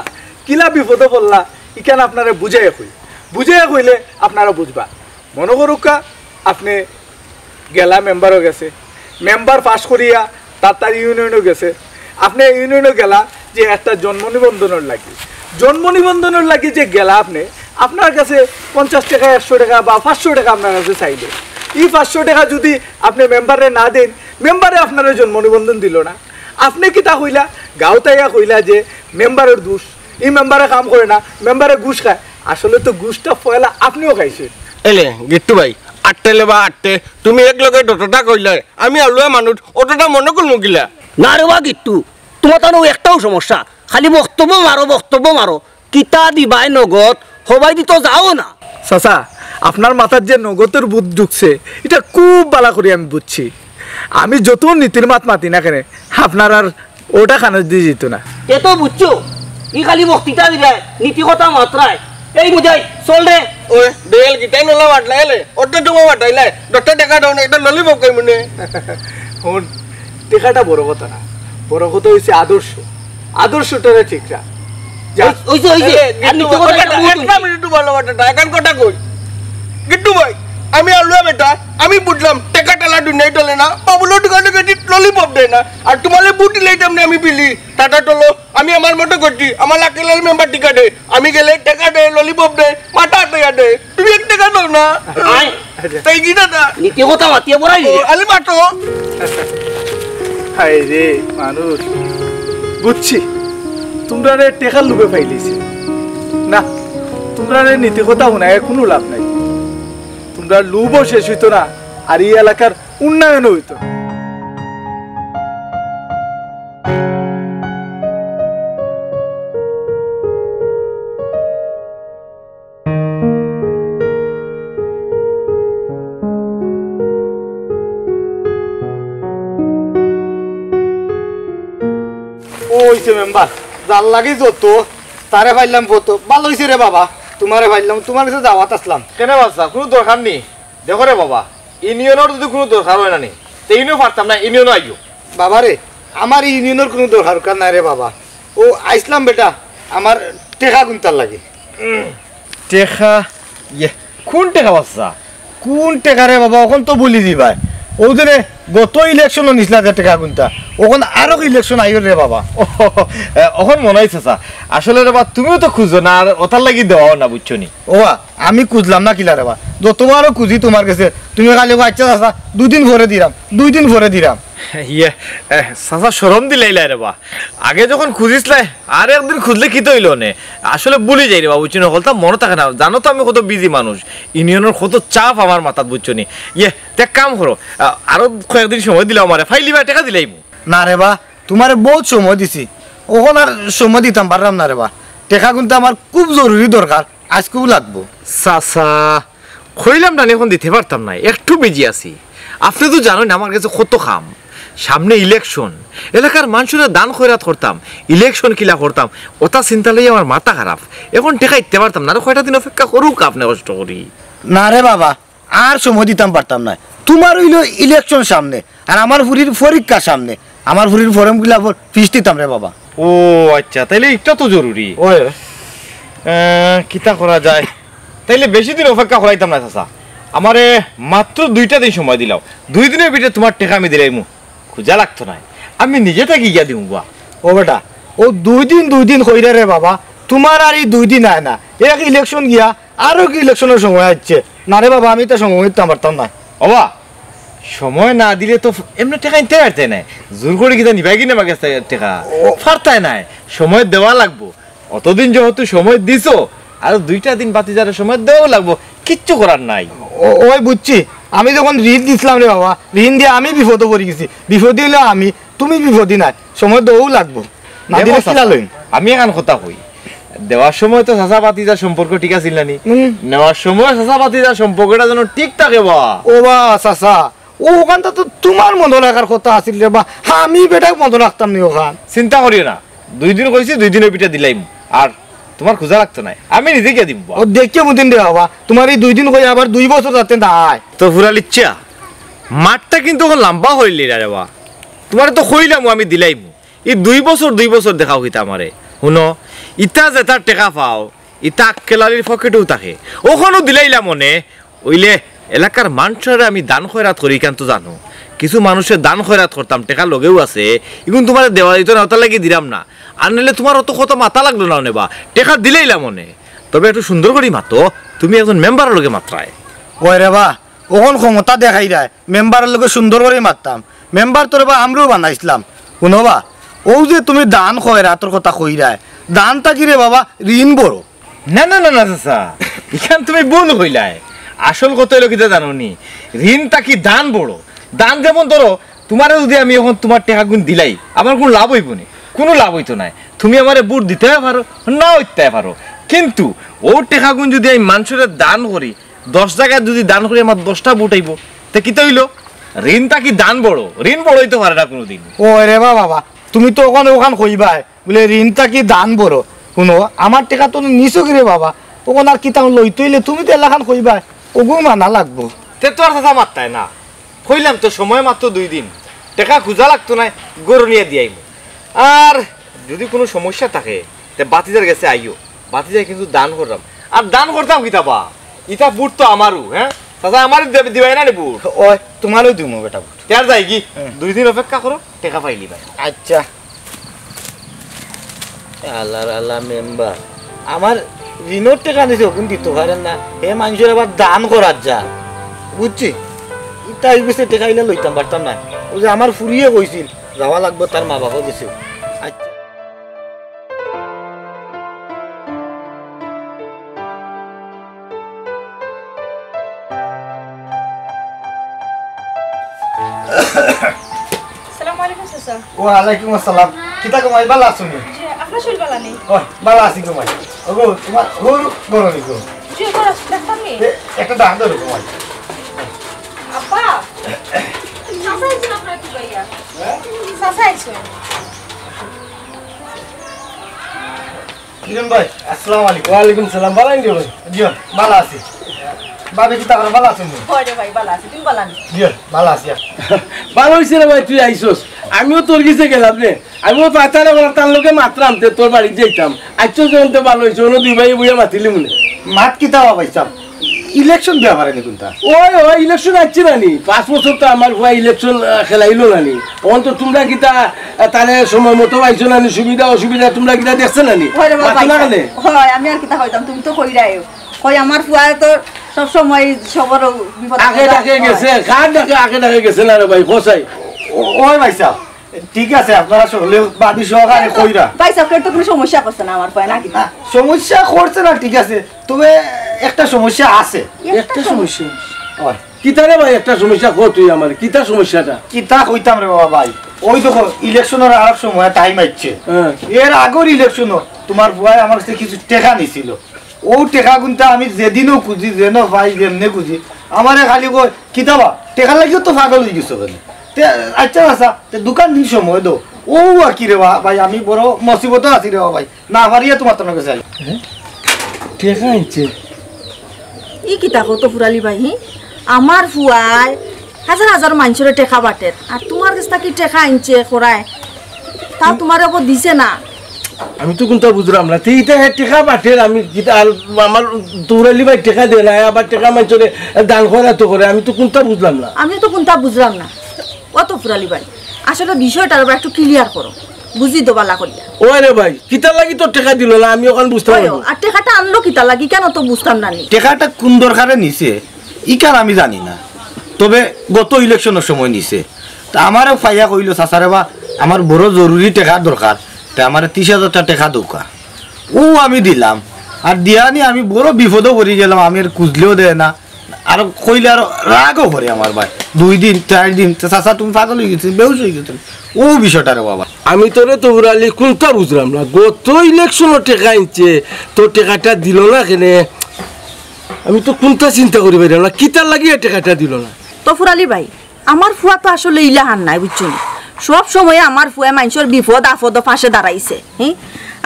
কিলা বিপদো পড়লা, ইখান আপনারে বুঝাইয়া কই, বুঝাইয়া কইলে আপনারা বুঝবা। মনো করউক্কা, আপনে গেলা মেম্বারও গেছে, মেম্বার পাশ করিয়া তার তার ইউনিয়নও গেছে। আপনে ইউনিয়নও গেলা যে একটা জন্ম নিবন্ধনর লাগি, জন্ম নিবন্ধনর লাগি যে গেলা আপনে, আপনার গেছে পঞ্চাশ টেকা, একশো টেকা বা পাঁচশো টেকা আপনার গেছে চাইলো। ই পাঁচশো টেকা যুদি আপনে মেম্বাররে না দেইন, মেম্বারে আপনারে জন্ম নিবন্ধন দিলো না। আপনে কিতা কইলা? গাউত আইয়া কইলা যে মেম্বারর দুষ, ই মেম্বারে কাম করে না, মেম্বারে ঘুষ খায়। আসলে তো ঘুষটা পয়লা আপনেও খাইছইন। এলে, গিট্টু ভাই, আট্টেলে বা আট্টে, তুমি এক লগে যতটা কইলায়, আমি আলুয়া মানুষ, অতটা মনো করমু কিলা? না রে বা গিট্টু, তুমার তানো একটাউ সমস্যা, খালি বক্তব্য মারো, বক্তব্য মারো। কিতা দিবায় নগদ, হবায়দি তো যাও না। চাচা, আপনার মাথাত যে নগদর ভুত ঢুকছে, ইটা খুব বালা করি আমি বুঝছি। আমি যত নীতির মাত মাতি না কেনে, আপনার আর অটা কানোদি যিতো না। তে তো বুঝছো, ই খালি বক্তৃতা দিরায়, নীতি কথা মাতরায়, এই বুঝাই, চল রে। ওই, বেল কিতাই নলা বাটলা এলে, অত তোমার বাটাইলে, দশটা টাকা দাও না, একটা ললিপপ খাই মনে। হুন, টেকাটা বড় কথা না, বড় কথা হইছে আদর্শ। আদর্শটারে ঠিক রাখ। যা। ওই, ওই যে, ওই যে, এ, আর গিট্টু নিচে ভাই, কথা ওটা একটা একটা বলতো। মিনিট ভালো কথাটা, এখন কথা কই। গিট্টু ভাই, আমি আলুয়া বেটা, আমি বুঝলাম, টেকা টালা দুনিয়ায় চলে না, বাবুলো দোকানে গেছি ললিপপ দেয় না, আর তোমালে বুট দিলে তেমনি আমি বিলি, টাটা টলো, আমি আমার মতো করছি, আমার লাকিলাল মেম্বার টিকা দেয়, আমি গেলে টেকা দেয়, ললিপপ দেয়, মাথা আটে দেয়, তুমি এক টাকা দাও না। আয়। তাই কি দাদা? নীতি কথা মাতিয়া পড়াই ও, আলি মাতো। হায় রে মানুষ, বুঝছি, তোমরারে টেকার লোভে ফাইলিছি না, তোমরারে নীতি কথা হুনায় কোনো লাভ নাই। তোমরার লোভও শেষ হইতো না, আর এই এলাকার উন্নয়নও হইতো না। ও হইছে মেম্বার, যার লাগি যত, তারে পাইলাম কত। ভালা হইছে রে বাবা, তোমারে পাইলাম, তোমার কাছে যাওয়াত আসলাম। কেনে বাচ্চা, কোনো দরকার নেই। দেখো রে বাবা, ইউনিয়নর যদি কোনো দরকার হয় না নি, তে ইউনিয়ন পারতাম না, ইউনিয়ন আইও। বাবা রে, আমার ইউনিয়নর কোনো দরকার নাই রে বাবা। ও আইসলাম বেটা, আমার টেকা গুনতার লাগি। টেকা? ইয়ে, কোন টেকা বাচ্চা? কোন টেকা রে বাবা, অখন তো বলি দিবায়। ও যে রে, গত ইলেকশনও নিছলা যে টেকা গুনতা, অখন আরো ইলেকশন আইও রে বাবা। এ, অখন মনে হইছে চাচা, আসলে রে বা, তুমিও তো খুঁজো না, আর ওটার লাগি দেওয়াও না, বুঝছো নি? ওবা, আমি খুঁজলাম না কিলা রে বা, যতবারও খুঁজি তোমার কাছে, তুমি খালি কও, "আচ্ছা চাচা, দুই দিন পরে দিরাম, দুই দিন পরে দিরাম।" ইয়ে, এ, চাচা শরম দিলাইলা রে বা। আগে যখন খুঁজিসলাই, আর একদিন খুঁজলে কিতা অইলো নে? আসলে ভুলি যাই রে বা, বুঝছো নি? হকলতা মনো থাকে না। জানো তো আমি কত বিজি মানুষ। ইউনিয়নর কত চাপ আমার মাথাত, বুঝছো নি? ইয়ে, তে এক কাম করো, আ, আরো কয়েকদিন সময় দিলাও আমারে, পাইলিবা টেকা দিলাইমু। না রে বা, তোমারে বউত সময় দিছি, অখন আর সময় দিতাম পাররাম না রে বা। টেকা গুনতা আমার খুব জরুরি দরকার, আইজকুউ লাগবো। চাচা, কইলাম না নি অখন দিতে পারতাম না, একটু বিজি আছি। আপনে তো জানইন আমার গেছে কত কাম, সামনে ইলেকশন, এলাকার মানষরে দান খয়রাত করতাম, ইলেকশন কিলা করতাম, ওটা চিন্তা লইয়া আমার মাথা খারাপ। অখন টেকা দিতে পারতাম না, আরো কয়টা দিন অপেক্ষা করুক আপনে কষ্ট করি। না রে বাবা, আর সময় দিতাম পারতাম না। তোমার অইলো ইলেকশন সামনে, আর আমার ফুরির পরীক্ষা সামনে। আমার ফুরির ফর্ম ফিল আপর ফিস দিতাম রে বাবা। ও আচ্ছা, তাইলে ইটা তো জরুরি। ওই। এ, কিতা করা যায়? তাইলে বেশি দিন অপেক্ষা করাইতাম না চাচা, আমারে মাত্র দুইটা দিন সময় দিলাও। দুই দিনর ভিতরে তোমার টেকা আমি দিলাইমু, খুজা লাগতো নায়, আমি নিজে থাকি গিয়া দিমু বা। ও বেটা, ও দুই দিন দুই দিন কইরা রে বাবা, তোমার আর ই দুই দিন আয় না, এক ইলেকশন গিয়া আরো কি ইলেকশনর সময় আইছে। না রে বাবা, আমি তো সময় দিতাম পারতাম না। ওবা, সময় না দিলে তো এমনে টেকা নিতে পারতে না। জোর করি কিতা নিবায় কি না আমার গেছ থাকি টেকা? ও। পারতায় নায়, সময় দেওয়া লাগবো। অতদিন যেহেতু সময় দিছো, আর দুইটা দিন বাতিজারে সময় দেওয়াও লাগবো, কিচ্ছু করার নাই। ও-, ওই বুঝছি, আমি যখন ঋণ দিছিলাম রে বাবা, ঋণ দিয়া আমি বিপদো পড়ি গেছি। বিপদে অইলে আমি, তুমি বিপদে নায়, সময় দেওয়াও লাগবো। না দেখো দিলে কিলা চাচা, লইম? আমি এখান কথা কই, দেওয়ার সময় তো চাচা ভাতিজার সম্পর্ক ঠিক আছিল না নি? হুম। নেওয়ার সময় চাচা ভাতিজার সম্পর্কটা যেন ঠিক থাকে বা। ও বা চাচা, ও ওখানটা তো তোমার মনো রাখার কথা আছিল রে বা, আমি বেটায় মনো রাখতাম নি ওখান। চিন্তা করিও না, দুই দিন কইছি, দুই দিনর ভিতরে দিলাইমু। আর তোমার খুজা লাগতো নায়, আমি নিজে গিয়া দিমু বা। ও দেখিও মুদিন রে বাবা, তোমার ই দুই দিন কই আবার দুই বছর যাতে নায়। তো ফুরালিচ্ছা, মাতটা কিন্তু অখন লাম্বা অইলে রে বা। তোমারে তো কইলামু আমি দিলাইমু। ই দুই বছর, দুই বছর দেখাও কিতা আমারে? হুনো, ইতা যেতা টেকা পাও, ইতা আক্কেল আলীর পকেটেও থাকে। অখনও দিলাইলাম অনে, অইলে এলাকার মানষরে আমি দান খয়রাত করি, ইখান তো জানো। কিছু মানষরে দান খয়রাত করতাম, টেকা লগেও আছে, ইগুন তোমারে দেওয়া যাইতো না, ওটার লাগি দিলাম না। আর নাইলে তোমার অত কথা মাতা লাগলো না অনে বা, টেকা দিলাইলাম অনে। তবে একটু সুন্দর করি মাতো, তুমি একজন মেম্বারর লগে মাতরায়। ওই রে বা, অখন ক্ষমতা দেখাইরায়, মেম্বারর লগে সুন্দর করি মাততাম। মেম্বার তো রে বা আমরাও বানাইছলাম। হুনো বা, অউ যে তুমি দান খয়রাতর কথা কইরায়, দান থাকি রে বাবা ঋণ বড়। না, না, না, না, চাচা, ইখান তুমি ভুল কইলায়। আসল কথা অইলো কিতা জানো নি? ঋণ থাকি দান বড়। দান যেমন ধরো, তোমারে যদি আমি অখন তোমার টেকাগুন দিলাই, আমার কুনু লাভ অইবো নি? কুনু লাভ অইতো নায়। তুমি আমারে ভোট দিতায় পারো, নাও দিতায় পারো, কিন্তু অউ টেকাগুন যদি আমি মানষরে দান করি, দশ জাগাত যদি দান করি আমার দশটা ভোট আইবো, তে কিতা অইলো? ঋণ থাকি দান বড়, ঋণ বড় অইতো পারে না কুনুদিন। ওই রে বা বাবা, তুমি তো অখান অখান কইবায়, বুলে ঋণ থাকি দান বড়। হুনো, আমার টেকা তো নিছো কিরে বাবা? অখন আর কিতা লইতে অইলে তুমি তো এলাখান কইবায়, অগু মানা লাগবো। তে তো আর চাচা মাততায় না, কইলাম তো সময় মাত্র দুই দিন, টেকা খুজা লাগতো নায়, গরু নিয়া দিয়াইমু। আর যুদি কুনু সমস্যা থাকে, তে বাতিজার গেছে আইও, বাতিজায় কিন্তু দান কররাম। আর দান করতাম কিতা বা, ইতা বুট তো আমারউ, হে? চাচা, আমারে দিবায় না নি বুট? অয়, তুমারেউ দিমু বেটা বুট। তে আর যাইগি, হুম। দুই দিন অপেক্ষা করো, টেকা পাইলিবায়। আইচ্ছা। আল্লার আল্লা মেম্বার, আমার ঋণর টেকা নিছে, অখন দিতো পারের না। হে মানষর আবার দান করার যা, বুঝছি? ইতা অইগেছে, টেকা ইলা লইতাম পারতাম না। অউ যে আমার ফুরিয়ে কইছিল, যাওয়া লাগবো, তার মা বাপও গেছে। আইচ্ছা। আসসালামু আলাইকুম চাচা। ওয়ালাইকুম আসসালাম। কিতা গো মাই, ভালা আছো নি? জি, আপনার শরীর ভালা নি? ও, ভালা আছি গো মাই। ওগো, তুমার হুরু গরম নি গো? জি, গরম, দেখতাম নি? এ, একটা ডাক দাও গো মাই। আব্বা, চাচা আইছইন আপনার কি ভাইয়া? হ্যাঁ? চাচা আইছইন। কিরণ ভাই, আসসালামু আলাইকুম। ওয়ালাইকুম সালাম, ভালা আছইন নি ভাই? জি, ভালা আছি। ভাবি, কিতা করো, ভালা আছো নি? অয় রে ভাই, ভালা আছি, তুমি ভালা নি? জি, ভালা আছি। ভালা অইছে রে ভাই, তুই আইছস। আমিও তোর গেছে গেলাম রে। আমিও পাতা না বলা, তার লগে মাতরাম, তে তোর বাড়িত যাইতাম। আইছস যখন তে ভালা অইছে, অনো দুই ভাই বইয়া মাতিলিমু নে। মাত কিতা বা ভাইসাব? ইলেকশন দিয়া পারে নি কুনটা? অয়, অয়, ইলেকশন আইছে না নি? পাঁচ বছর তো আমার পুয়া ইলেকশন, আহ, খেলাইলো না নি? অখন তো তুমরা কিতা, আহ, তারে সময় মতো পাইছো না নি? সুবিধা অসুবিধা তুমরা কিতা দেখছো না নি? অয় রে বাবা, মাতো না কেনে? অয়, আমি আর কিতা কইতাম, তুমি তো কইরায়। কই আমার পুয়া তো সব সময় সবর বিপদ আগে ডাকে গেছে, কার ডাকে আগে ডাকে গেছে না রে ভাই, কসাই? ও, অয় ভাইসাব, ঠিক আছে, আপনারা সকলে ভাবি সহকারে কইরা। ভাইসাব, কেউ তো কুনু সমস্যা করছে না আমার পুয়ায়, না কিতা? না, সমস্যা করছে না, ঠিক আছে, তবে একটা সমস্যা আছে। একটা সমস্যা? অয়। কিতা রে ভাই, একটা সমস্যা ক তুই আমারে, কিতা সমস্যাটা? কিতা কইতাম রে বাবা ভাই, অউ দেখো, ইলেকশনর আরক সময় টাইম আইছে। হ্যাঁ। এর আগর ইলেকশনো তুমার পুয়ায় আমার গেছে কিছু টেকা নিছিল। অউ টেকা কুনটা আমি যেদিনও খুজি, যেন পাই, যেমনে খুজি, আমারে খালি কয়, "কিতা বা, টেকার লাগিও তো পাগল অইগেছো কেনে?" তে, আইচ্ছা, আইচ্ছা, তে দুখান দিন সময় দেও। অউ আর কি রে বা-, ভাই, আমি বড় মুসিবতো আছি রে বা ভাই, না পারিয়া তুমার তান গেছে আই। হ্যাঁ? টেকা আনছে? ই কিতা কও তো ফুরালি ভাই, হি? আমার পুয়ায় হাজার হাজার মানষরে টেকা বাটের, আর তুমার গেছ থাকি টেকা আনছে করায়, তাও তুমারে অগু দিছে না। আমি তো কুনটা বুঝরাম না। তে ইতা হে টেকা বাটের, আমি কিতা আর আমার তো ফুরালি ভাই টেকা দেয় না, আবার টেকা মানষরে দান করা তো করে, আমি তো কুনটা বুঝলাম না। আমিও তো কুনটা বুঝরাম না। ও তো ফুরালি ভাই, আসলে বিষয়টারে একটু clear করো, বুঝি দেও ভালা করিয়া। অয় রে ভাই, কিতার লাগি তোর টেকা দিলো না, আমি অখান বুঝতাম পারলাম না। আর টেকাটা আনলো কিতার লাগি, কেনে তো বুঝতাম না নি। টেকাটা কুন দরকারে নিছে, ইখান আমি জানি না, তবে গত ইলেকশনর সময় নিছে। তে আমারে পাইয়া কইলো, "চাচা রে বা, আমার বড় জরুরি টেকার দরকার, তে আমারে তিশ হাজার টেকা দেউক্কা।" অউ আমি দিলাম, আর দিয়া নি আমি বড় বিপদো পড়ি গেলাম, আমি আর খুজলেও দেয় না, আর কইলে আর রাগও করে আমার ভাই। দুই দিন, চাইর দিন, তে চাচা তুমি পাগল অইগেছো, বেহুশ অইগেছো। অউ বিষয়টা রে বাবা। আমি তোরে তো ফুরালি কুনটা বুঝরাম না, গত ইলেকশনো টেকা আনছে, তোর টেকাটা দিলো না কেনে? আমি তো কুনটা চিন্তা করি পাইরাম না, কিতার লাগি এ টেকাটা দিলো না? তো ফুরালি ভাই, আমার পুয়া তো আসলে ইলাখান নায়, বুঝছো নি? সব সময় আমার পুয়ায় মানষর বিপদ আপদো পাশে দাঁড়াইছে, হি?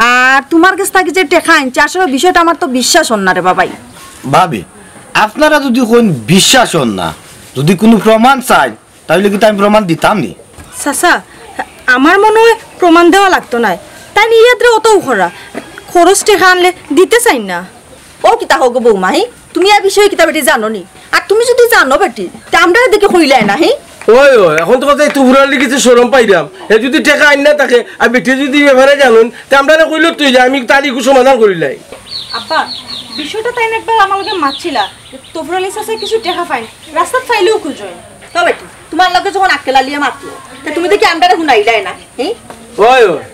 আর তুমার গেছ থাকি যে টেকা আনছে, আসলে বিষয়টা আমার তো বিশ্বাস অর না রে বাবাই। ভাবি, আপনারা যুদি কইন বিশ্বাস অর না, যুদি কুনু প্রমাণ চাইন, তাইলে কিতা আমি প্রমাণ দিতাম নি? চাচা, আমার মনো অয় প্রমাণ দেওয়া লাগতো নায়। তাইন ইয়াত্রে অতউ করা, খরচ টেকা আনলে দিতে চাইন না। ও কিতা কও গো বৌমা, হি? তুমি এ বিষয়ে কিতা বেটি জানো নি? আর তুমি যুদি জানো বেটি, তে আমরারে দেখি কইলায় না, হি? অয়, অয়, অখন তো কথা, ই তো ফুরালির গেছে শরম পাইরাম। হে যুদি টেকা আইন না থাকে, আর বেটি যুদি ই ব্যাপারে জানইন, তে আমরারে কইলো তুই যে আমি তার ইগু সমাধান করিলাই। আব্বা, বিষয়টা তাইন একবার আমার লগে মাতছিলা, তো ফুরালি চাচায় কিছু টেকা পাইন, রাস্তাত পাইলেউ খুজইন। তো বেটি, তুমার লগে যখন আক্কেল আলিয়ে মাতলো, তে তুমি দেখি আমরারে হুনাইলায় না, হি? অয়, অয়।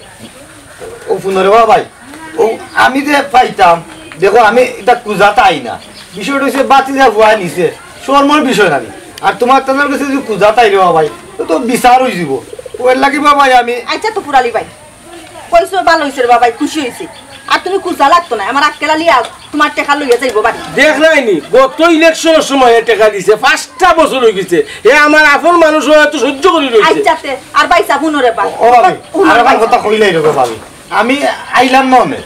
ও ফুনরে বাবাই, ও আমি যে পাইতাম, দেখো আমি ইতা খুজাত আই না। বিষয়টা অইছে ভাতিজা পুয়ায় নিছে, শরমর বিষয় নানি। আর তুমার তানর গেছে যুদি খুজাত আই রে বাবাই, তে তো বিচার অইযিবো। ও এর লাগি বাবাই আমি আইচ্ছা তো ফুরালি ভাই, কইছো ভালা অইছে রে বাবাই, খুশি অইছি। আর তুমি খুজা লাগতো নায়, আমার আক্কেল আলিয়ে তুমার টেকা লইয়া যাইবো বাড়ি। দেখরায়নি, গত ইলেকশনর সময় হে টেকা দিছে, পাঁচটা বছর অইগেছে। হে আমার আপন মানুষ অইয়া তো সহ্য করি রইছে। আইচ্ছা তে, আর ভাইসাব হুনো রে বা। ও ভাবি, হুনো আর রে ভাই। কথা কইলাই রে গো ভাবি। আমি আইলাম না অনে।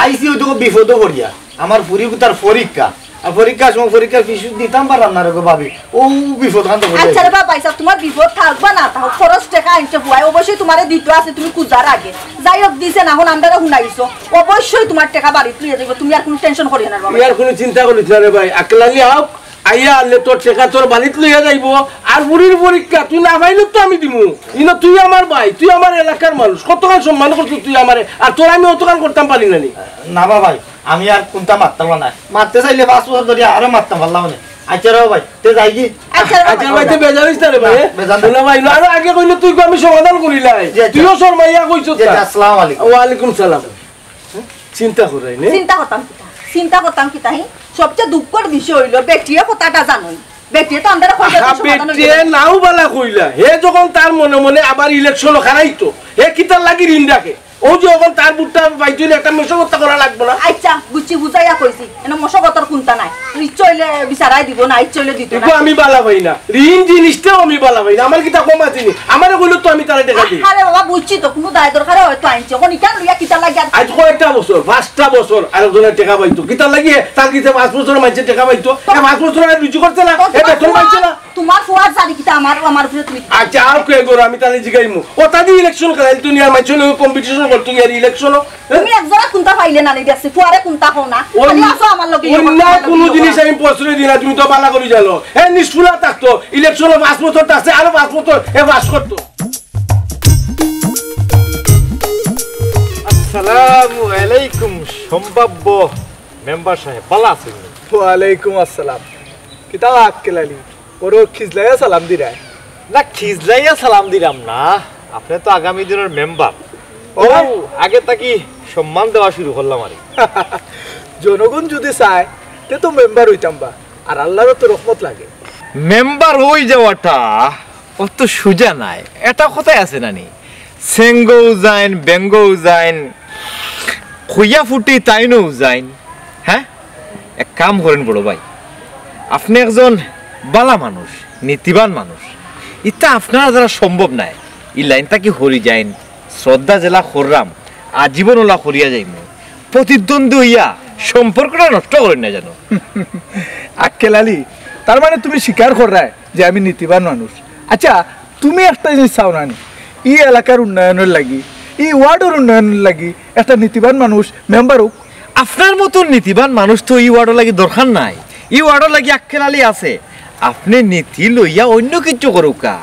আইছি অউ দেখো বিপদো পড়িয়া। আমার ফুরি গুতার পরীক্ষা, আর পরীক্ষার সময় পরীক্ষার ফিস দিতাম পারলাম না রে গো ভাবি, ও বিপদ খান তো ঘটে আচ্ছা রে গেছে। বাবা, ভাই সাহেব, তোমার বিপদ থাক বা না থাক, খরচ টেকা আনছে বুয়াই, অবশ্যই তোমারে দিতে আছে, তুমি কুজার আগে। যাই হোক, দিছে না, এখন আমরারে হুনাইছো, অবশ্যই তোমার টেকা বাড়িত লইয়া যাইবো, তুমি আর কোনো টেনশন করিও না রে বাবা। তুই আর কোনো চিন্তা করিস না রে ভাই, আক্কেল আলী আউক, আইয়া আনলে তোর টেকা তোর বাড়িত লইয়া যাইবো। আর বুড়ির পরীক্ষা তুই না পাইলে তো আমি দিমু। ইনো তুই আমার ভাই, তুই আমার এলাকার মানুষ, কতখান সম্মান করছিস তুই আমারে, আর তোর আমি অতখান করতাম পারি না নি। না বাবা ভাই, আমি আর কুনতা মারতাম না, মারতে চাইলে পাঁচ বছর ধরি আরো মারতাম পারলাম না। আচ্ছা রে ভাই, তে যাই কি? আচ্ছা রে আচ্ছা ভাই, ভাই, তুই বেজার হইস না রে ভাই, না, বেজার না। শোনা ভাই, আরো আগে কইলে তুই আমি সমাধান করিলাই। জি, আচ্ছা। তুইও শর্মাইয়া কইছস জি, না। জি, আসসালামু আলাইকুম। ওয়ালাইকুম সালাম। চিন্তা করাই নে। চিন্তা করতাম কিতা? চিন্তা করতাম কিতা, হি? সবচেয়ে দুঃখর বিষয় হইলো, বেটিয়ে কথাটা জানোই। বেটিয়ে তো আমরারে কইছে তো আহা, সমাধান হইলো বেটিয়ে না। নাও বালা কইলা। হে যখন তার মনে মনে আবার ইলেকশনও খারাইতো, হে কিতার লাগি ঋণ রাখে? ও যে এখন তার বুটটা পাইতো না, একটা মেশো হত্যা করা লাগবো না? আচ্ছা, বুঝছি, বুঝাইয়া কইছি। এনে মশা গতর কুনতা নাই। ইচ্ছা হইলে বিচারাই দিব না, ইচ্ছা হইলে দিত না। এগু আমি বালা পাই না। ঋণ জিনিসটাও আমি বালা পাই না। আমার কিতা কম আছে নি? আমারে কইলো তো আমি তারে টেকা দিই। আরে বাবা, বুঝছি তো, কুনু দায় দরকারে হয়তো আনছে। এখন ইখান লইয়া কিতা লাগে আর? আজ কয়েকটা বছর, পাঁচটা বছর আরেকজনের টেকা পাইতো। কিতা লাগে? তার কিতা পাঁচ বছর মানষে টেকা পাইতো? এ পাঁচ বছর আর রুজি করছে না? এ বেতন পাইছে না? তোমার ফুয়ার জানি কিতা আমার, আমার উপরে তুমি আচ্ছা, আর কে গো, আমি তারে জিগাইমু। ও তাদি ইলেকশন করাইল তো নিয়া মানষে লগে কম্পিটিশন করতো গিয়া ইলেকশনও। তুমি এক জোড়া কুনতা পাইলে না নি দেখছি, ফুয়ারে কুনতা কও না। অন্য-, খালি আসো আমার লগে, ইয়ে অন্য করতে কোনো লাগে। জিনিস আমি প্রশ্রয় দিই না, তুমি তো বালা করি জানো। হে নিষ্ফুলা থাকতো, ইলেকশনও পাঁচ বছর থাকছে, আরো পাঁচ বছর হে পাস করতো। আসসালামু আলাইকুম, সম্ভাব্য মেম্বার সাহেব, বালা আছইন নি? ওয়ালাইকুম আসসালাম। কিতা আক্কেল আলী? বড় খিজলাইয়া সালাম দিরায়। না, খিজলাইয়া সালাম দিরাম না, আপনে তো আগামী দিনর মেম্বার। ও। ও, আগে থাকি সম্মান দেওয়া শুরু করলাম আরি। জনগণ যুদি চায়, তে তো মেম্বার অইতাম বা, আর আল্লারও তো রহমত লাগে। মেম্বার অই যাওয়াটা অত সুজা নায়, এটা কথায় আছে না নি? সেঙ্গও যাইন, বেঙ্গও যাইন, খুইয়া ফুটি তাইনও যাইন। হ্যাঁ, এক কাম করেন বড় ভাই, আপনে একজন বালা মানুষ, নীতিবান মানুষ, ইতা আপনার দ্বারা সম্ভব নায়। ই লাইন থাকি হরি যাইন, শ্রদ্ধা যেলা কররাম, আজীবন ওলা করিয়া যাইমু। প্রতিদ্বন্দ্বী অইয়া সম্পর্কটা নষ্ট করেন না যেন। আক্কেল আলী, তার মানে তুমি স্বীকার কররায় যে আমি নীতিবান মানুষ। আচ্ছা, তুমি একটা জিনিস চাও না নি? ই এলাকার উন্নয়নর লাগি, ই ওয়ার্ডর উন্নয়নর লাগি একটা নীতিবান মানুষ মেম্বার হোক। আপনার মতন নীতিবান মানুষ তো ই ওয়ার্ডর লাগি দরকার নাই। ই ওয়ার্ডর লাগি আক্কেল আলী আছে। আপনে নীতি লইয়া অইন্য কিচ্ছু করউক্কা।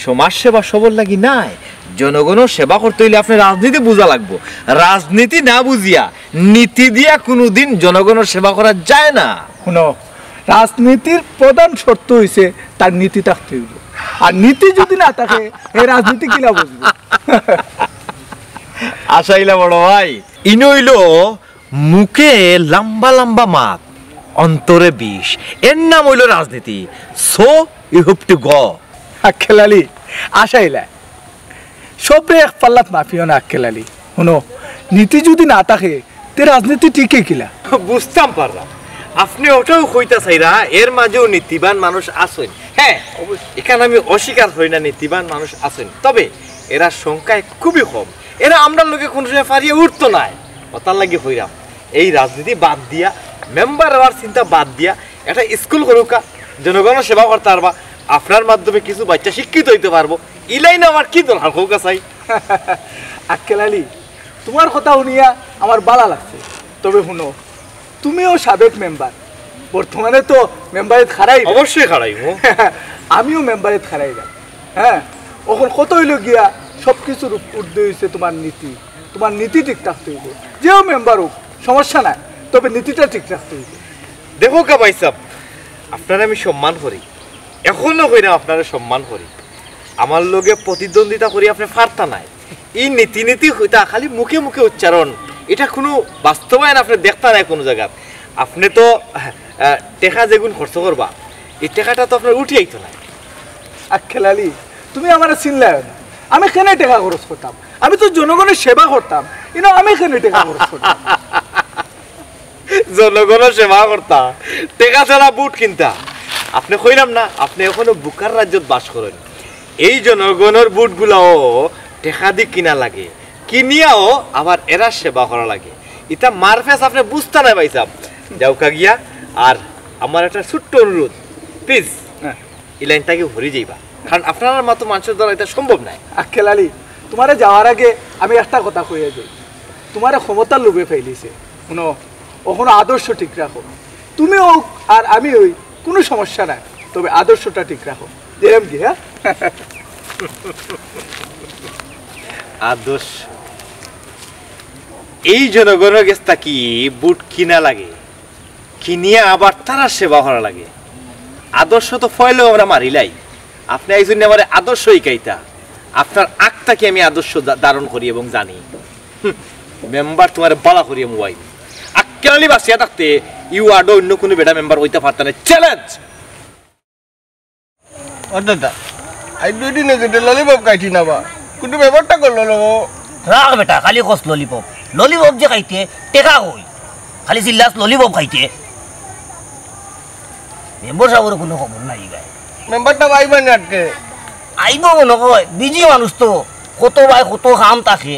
সমাজ সেবা সবর লাগি নায়, জনগণর সেবা করতে অইলে আপনে রাজনীতি বুঝা লাগবো। রাজনীতি না বুঝিয়া নীতি দিয়া কুনুদিন জনগণর সেবা করা যায় না। হুনো, রাজনীতির প্রধান শর্ত অইছে তার নীতি থাকতে অইবো। আর নীতি যুদি না থাকে, হে রাজনীতি কিলা বুঝবো? আশাইলা বড় ভাই, ইনো অইলো মুখে লম্বা লম্বা মাত, অন্তরে বিষ, এর নাম অইলো রাজনীতি। So you have to go. আক্কেল আলী, আশাইলা, সবরে এক পাল্লাত মাপিও না আক্কেল আলী। হুনো, নীতি যুদি না থাকে, তে রাজনীতি টিকে কিলা? বুঝতাম পারলাম, আপনে ওটাও কইতা চাইরা, এর মাঝেও নীতিবান মানুষ আছইন। হ্যাঁ, অবশ্যই। ইখান আমি অস্বীকার করি না, নীতিবান মানুষ আছইন, তবে এরা সংখ্যায় খুবই কম। এরা আমরার লগে কুনু সময় পারিয়া উঠতো নায়। ওটার লাগি কইরাম, এই রাজনীতি বাদ দিয়া, মেম্বার অওয়ার চিন্তা বাদ দিয়া, একটা স্কুল করউক্কা, জনগণর সেবা করতা পারবা, আপনার মাধ্যমে কিছু বাচ্চা শিক্ষিত অইতে পারবো। ই লাইনে আমার কি দরকার, কউক্কা চাই? আক্কেল আলী, তুমার কথা হুনিয়া আমার বালা লাগছে। তবে হুনো, তুমিও সাবেক মেম্বার, বর্তমানে তো মেম্বারিত খাড়াই। অবশ্যই খাড়াইমু। আমিও মেম্বারিত খাড়াইরাম। হ্যাঁ, অখন কথা অইলো গিয়া, সব কিছুর উপ-, ঊর্ধ্বে অইছে তুমার নীতি। তুমার নীতি ঠিক থাকতে অইবো। যেও মেম্বার হোক, সমস্যা নাই, তবে নীতিটা ঠিক রাখতে অইবো। দেখউক্কা ভাইসাব, আপনারে আমি সম্মান করি, এখনো কইরাম আপনারে সম্মান করি। আমার লগে প্রতিদ্বন্দ্বিতা করি আপনে পারতা নায়। ই নীতি নীতি কইতা খালি মুখে মুখে উচ্চারণ, ইটা কুনু বাস্তবায়ন আপনে দেখতা নায় কুনু জাগাত। আপনে তো, আহ, টেকা যেগুন খরচ করবা, ই টেকাটা তো আপনার উঠি আইতো নায়। আক্কেল আলী, তুমি আমারে চিনলায় না। আমি কেনে টেকা খরচ করতাম? আমি তো জনগণর সেবা করতাম। ইনো আমি কেনে টেকা খরচ করতাম? জনগণর সেবা করতা, টেকা ছাড়া ভোট কিনতা। আপনে কইলাম না, আপনে এখনো বুকার রাজ্যত বাস করইন। এই জনগণর ভোটগুলাও টেকা দি কিনা লাগে, কিনিয়াও আবার এরার সেবা করা লাগে। ইতা মারফেস আপনে বুঝতা নায় ভাইসাব। যাউক্কা গিয়া। আর আমার একটা ছোট্ট অনুরোধ, প্লিজ, হ্যাঁ। এই লাইনটাকে ভরি যাইবা, কারণ আপনার মতো মানুষের দ্বারা এটা সম্ভব নয়। আক্কেল আলী, তোমারে যাওয়ার আগে আমি একটা কথা কইয়া যাই। তোমারে ক্ষমতার লোভে ফালাইছে। হুনো, অখনো আদর্শ ঠিক রাখো। তুমি অউক আর আমি অই, কুনু সমস্যা নাই, তবে আদর্শটা ঠিক রাখো। দিলাম কি, হ্যাঁ? আদর্শ। এই জনগণর গেছ থাকি ভোট কিনা লাগে, কিনিয়া আবার তারার সেবা করা লাগে। আদর্শ তো ফয়লাউ আমরা মারিলাই। আপনে আইছইন আমারে আদর্শ হিকাইতা। আপনার আগ থাকি আমি আদর্শ ধা-, ধারণ করি এবং জানি। হুম, মেম্বার তোমারে বালা করিয়া মুয়াই। আক্কেল আলী বাঁচিয়া থাকতে ই ওয়ার্ডো অন্য কুনু বেটা মেম্বার অইতা পারতা নায়। চ্যালেঞ্জ! ও দাদা, আই দুই দিনে যেতে ললিপপ খাইছি না বা, কুনু ব্যাপারটা করলো না ও। রাখ বেটা, খালি কস ললিপপ। ললিপপ যে খাইতে, টেকা কই? খালি চিল্লাস ললিপপ খাইতে। মেম্বার সাবর কুনু খবর নাই গায়। মেম্বারটা আইবা না আটকে। আইবো মনো কয়, বিজি মানুষ তো, কত বায় কত কাম থাকে,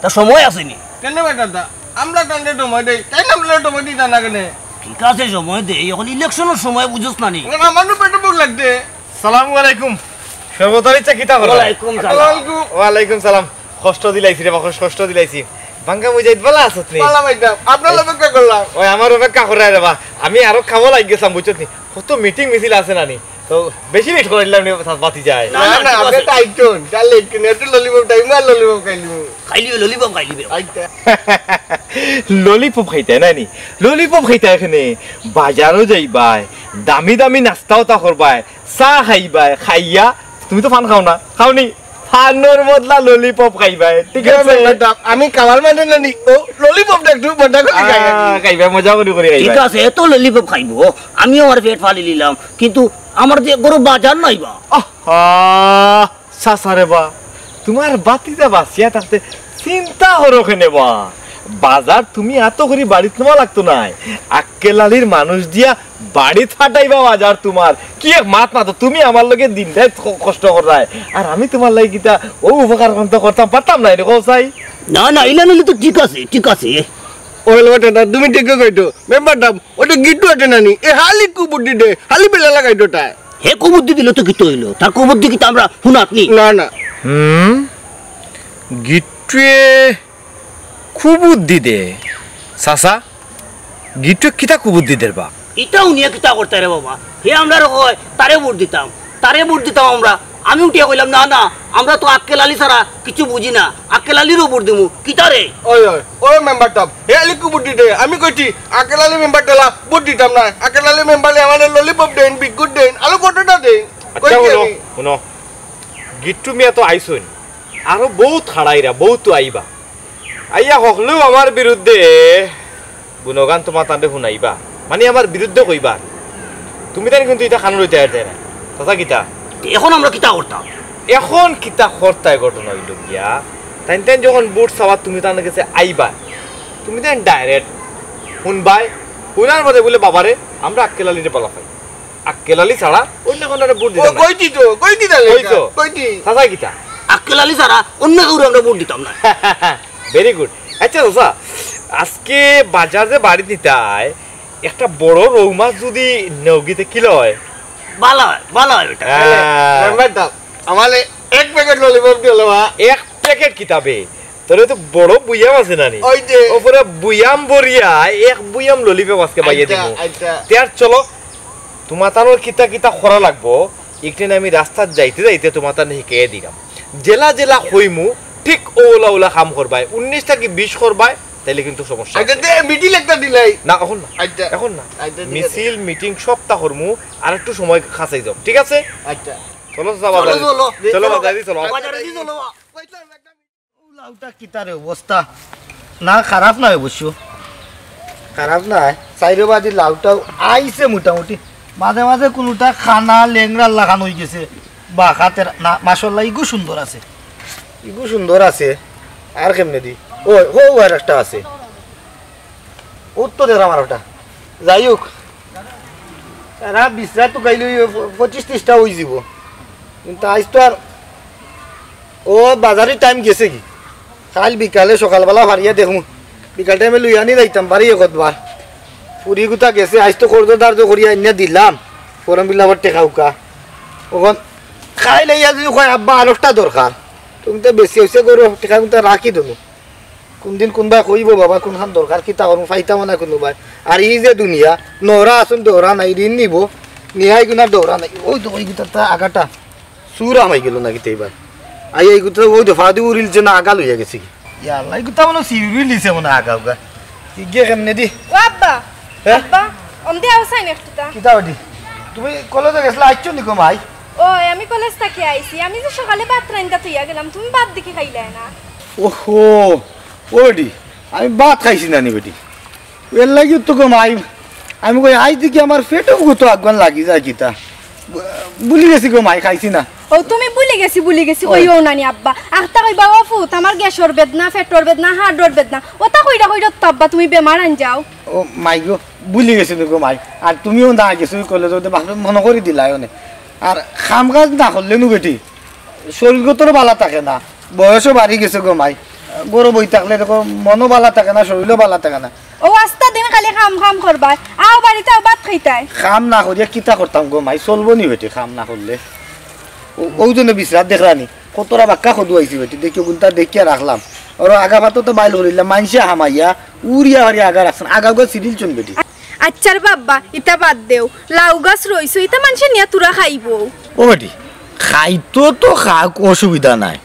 তা সময় আছে নি। কেনে বেটা দা, আমরা তানরে সময় দেই, তাইন আমরারে সময় দিতা না কেনে? ঠিক আছে, সময় দেই, অখন ইলেকশনর সময় বুঝোস না নি? না, আমারও পেটো ভোক লাগছে। সালামু আলাইকুম। শরবত আলীর চা কিতা করো? ওয়ালাইকুম সালাম। আসসালামু আলাইকুম। ওয়ালাইকুম সালাম। কষ্ট দিলাইছি রে বা, কষ্ট দিলাইছি। বাঙ্গা মুজাহিদ, বালা আছত নি? বালা ভাইটা, আপনার অপেক্ষা করলাম। ওই, আমার অপেক্ষা করায় রে বা। আমি আরো কামো লাগি গেছিলাম, বুঝছত নি? কত মিটিং মিছিল আছে না নি? তো বেশি লেট করাইলাম নি, বাতি যায়। না, না, না, না, ঠিক আপনি আছে। তো আইছইন, যা লেট কেনে, একটু ললিপপ টাইম আর ললিপপ খাইলিমু। খাইলিও, ললিপপ খাইলিবে। আচ্ছা। ললিপপ খাইতায় না নি? ললিপপ খাইতায় কেনে? বাজারো যাইবায়, দামি দামি নাস্তাও তা করবায়, চা খাইবায়, খাইয়া, তুমি তো পান খাও না, খাও নি? পানর বদলা ললিপপ খাইবায়, ঠিক আছে? আমি খাওয়ার মানে না নি, ও ললিপপটা একটু মজা করি খাই আর কি। আহ, খাইবায়, মজা করি করি ঠিক খাইবায়। আছে, এত ললিপপ খাইবো, আমিও আমার পেট ফালি নিলাম, কিন্তু আমার যে গরু বাজার নাই বা। আহা, চাচা রে বা, তোমার বাতিজা বাঁচিয়া থাকতে চিন্তা করো কেনে বা? বাজার তুমি আতো করি বাড়িত নেওয়া লাগতো নায়। আক্কেল আলীর মানুষ দিয়া বাড়িত ফাটাইবা বাজার তোমার। কি এক মাত মাতো, তুমি আমার লগে দিন রাইত ক-, কষ্ট কররায়। আর আমি তোমার লাগি কিতা ও উপকার করতে করতাম পারতাম না, এরকম চাই। না, না, ইলা নিলে তো ঠিক আছে, ঠিক আছে। ওই লোকটা না, তুমি ঠিক কইছো। মেম্বার সাব, ওটা গিট্টু আছে নানি? এ হালি কুবুদ্ধি দে, হালি বেলা লাগাই দোটায়। হে কুবুদ্ধি দিল তো কিতা অইলো? তার কুবুদ্ধি কিতা আমরা হুনাত নি? না, না। হুম? গিট্টুয়ে কুবুদ্ধি দে? চাচা, গিট্টুয়ে কিতা কুবুদ্ধি দের বা? ইটা হুনিয়া কিতা করতায় রে বাবা? হে আমরারে কয়, তারে ভোট দিতাম। তারে ভোট দিতাম আমরা। আমি উঠিয়া কইলাম, "না, না, আমরা তো আক্কেল আলী ছাড়া কিছু বুঝি না। আক্কেল আলীরও ভোট দিমু।" কিতা রে? ওই, ওই, ওই মেম্বার সাব, হে আলী কুবুদ্ধি দে। আমি কইছি, আক্কেল আলী মেম্বার ঠেলা ভোট দিতাম না। আক্কেল আলী মেম্বারে আমারে ললিপপ দেইন, বিস্কুট দেইন, আলু পরোটা দেইন। আচ্ছা, কইছি হুনো, আমি। হুনো। গিট্টু মিয়া তো আইছইন, আরো বউত খাড়াইরা, বউত তো আইবা। আইয়া হকলেউ আমার বিরুদ্ধে গুণগান তোমার তারে হুনাইবা, মানে আমার বিরুদ্ধে কইবা। তুমি তাইন কিন্তু ইটা কানো লইতায় পারতায় না। চাচা কিতা? এখন আমরা কিতা করতাম? এখন কিতা করতায় ঘটনা অইলো গিয়া, তাইন তাইন যখন ভোট চাওয়াত তুমি তান গেছে আইবা, তুমি তাইন direct হুনবায়, হুনার বাদে বুলে, "বাবারে, আমরা আক্কেল আলীরে বালা পাই।" আক্কেল আলী ছাড়া অন্য কুনটারে ভোট ও, দিতাম না। কইছি তো, কইছি তাইলে কইছো? কইছি। চাচা কিতা? আক্কেল আলী ছাড়া অন্য কেউরে আমরা ভোট দিতাম না। Very good। আচ্ছা চাচা, আজকে বাজার যে বাড়িত নিতায়, একটা বড় রউ মাছ যদি নেওগিতে কিলা অয়? বালা অয়, বালা অয় বেটা। হ্যাঁ। মেম্বার সাব, আমারে এক প্যাকেট ললিপপ দিও বা। এক প্যাকেট কিতা বে? তোরে তো বড় বুয়াম আছে নানি? ওই যে। ও পুরা বুয়াম ভরিয়া এক বুয়াম ললিপপ আজকে বাইয়া আচ্ছা, দিমু। আচ্ছা। তে আর চলো, তোমার তানোর কিতা কিতা করা লাগবো, একদিন আমি রাস্তাত যাইতে যাইতে তোমার তানো হিকাইয়া দিলাম। যেলা যেলা কইমু, ঠিক ওলা ওলা কাম করবায়। উনিশ থাকি বিশ করবায়, তাইলে কিন্তু সমস্যা আচ্ছা, আছে। তে মিটিং একটা দিলাই। না, এখন না। আচ্ছা। এখন না। আচ্ছা, ঠিক আছে। মিছিল, মিটিং সবতা করমু, আর একটু সময় খাসাই যাও, ঠিক আছে? আচ্ছা। চলো, চাচা, চলো, বাজারে। চলো। চলো, বাজারে চলো। বাজারে দি চলো। লাউটা কিতা রে অবস্থা? না, খারাপ নায় অবশ্য। খারাপ নায়। চাইরোবাদি লাউটাও আইছে মোটামুটি। মাঝে মাঝে কুনুটা কানা লেংড়ার লাখান অইগেছে। বা, খাতের না, মাশাআল্লাহ, ইগু সুন্দর আছে। ইগু সুন্দর আছে। আর কেমনে দি? ও, ও, আর একটা আছে। উত্তর দের আমার ওটা। যাই হোক, তারা বিছরা তো গাইলে ওই পঁচিশ ত্রিশটা অইযিবো। কিন্তু আইজ তো আর ও বাজারের টাইম গেছে কি? কাইল বিকালে সকালবেলা ফারিয়া দেখমু। বিকাল টাইমে লইয়া আনি যাইতাম পারি একবার। পুরি গুতা গেছে, আইজ তো কর্জ ধার্য করিয়া আনিয়া দিলাম, ফর্ম ফিল আপর টেকা উকা। অখন খাইল আইয়া যদি কয়, "আব্বা, আরোটা দরকার", তুমি তো বেশি অইছে গরু, টেকা গুতা রাখি দিমু। কুনদিন কুনবায় কইবো, "বাবা, কুনখান দরকার, কিতা করমু, পাইতাম না কুনুবায়।" আর ই যে দুনিয়া, নরা আছইন দৌড়া নাই, ঋণ নিবো, নিয়াই গুনার দৌড়া নাই। ওই তো, ওই গুতা তা আগাটা। চুর হামাই গেল না কিতা ইবার? আই, এই গুতা ওই দে ফাদি উড়িল যে না আগা লইয়া গেছে কি? ইয়া আল্লাহ, এই গুতা মনে হয় চিউরি লিছে মনে হয় আগা উগা। কি গিয়ে কেমনে দি? ও আব্বা, হ্যাঁ? আব্বা, অমদে আও চাইন একটু তা। কিতা ওডি? তুমি কলেজে গেছিলা, আইছো নি গো মাই? ও, আমি কলেজ থাকি আইছি। আমি যে সকালে ভাত রান্দা থইয়া গেলাম, তুমি ভাত দেখি খাইলায় না। ওহো, ওডি, আমি ভাত খাইছি না নি বেটি। এর লাগিও তো গো মাই, আমি কই, আইজ দেখি আমার পেটো গুতো আগুয়ান লাগি যায় কিতা। ভুলি গেছি গো মাই, খাইছি না। ও, তুমি ভুলি গেছি, ভুলি গেছি ওই। কইও না নি আব্বা। আখতা কইবা, "ও ফুত, আমার গ্যাসর বেদনা, পেটর বেদনা, হাড়র বেদনা।" ওতা কইরা কইরা তো আব্বা তুমি বেমার আন যাও। ও মাই গো, ভুলি গেছি গো মাই। আর তুমিও না গেছো ওই কলেজে, ওদের বাপরে মনে করি দিলাই অনে। আর কাম কাজ না করলে নু বেটি, শরীরগতরও বালা থাকে না, বয়সও বাড়ি গেছে গো মাই। ঘরো বই থাকলে দেখো মনও বালা থাকে না, শরীরও বালা থাকে না। ও আস্তা দিন খালি কাম কাম করবায়, আও বাড়িত আও ভাত খাইতায়। কাম না করিয়া কিতা করতাম গো মাই, চলবো নি বেটি কাম না করলে? ও, ওই জন্য বিশ্রাম দেখরানি, কতটা বাক্কা কদু আইছি বেটি, দেখি গুনতা দেখিয়া রাখলাম। ওর আগা ভাত তো বাইল করিলাম, মানষে হামাইয়া, উড়িয়া হারিয়া আগা রাখছেন, আগা উগা সিরিল চুন বেটি। আচ্ছা রে বাবা, ইতা বাদ দেও। লাউ গাছ রইছে, ইতা মানষে নিয়া তুরা খাইবো। ও বেটি, খাইতো তো খাক, অসুবিধা নাই।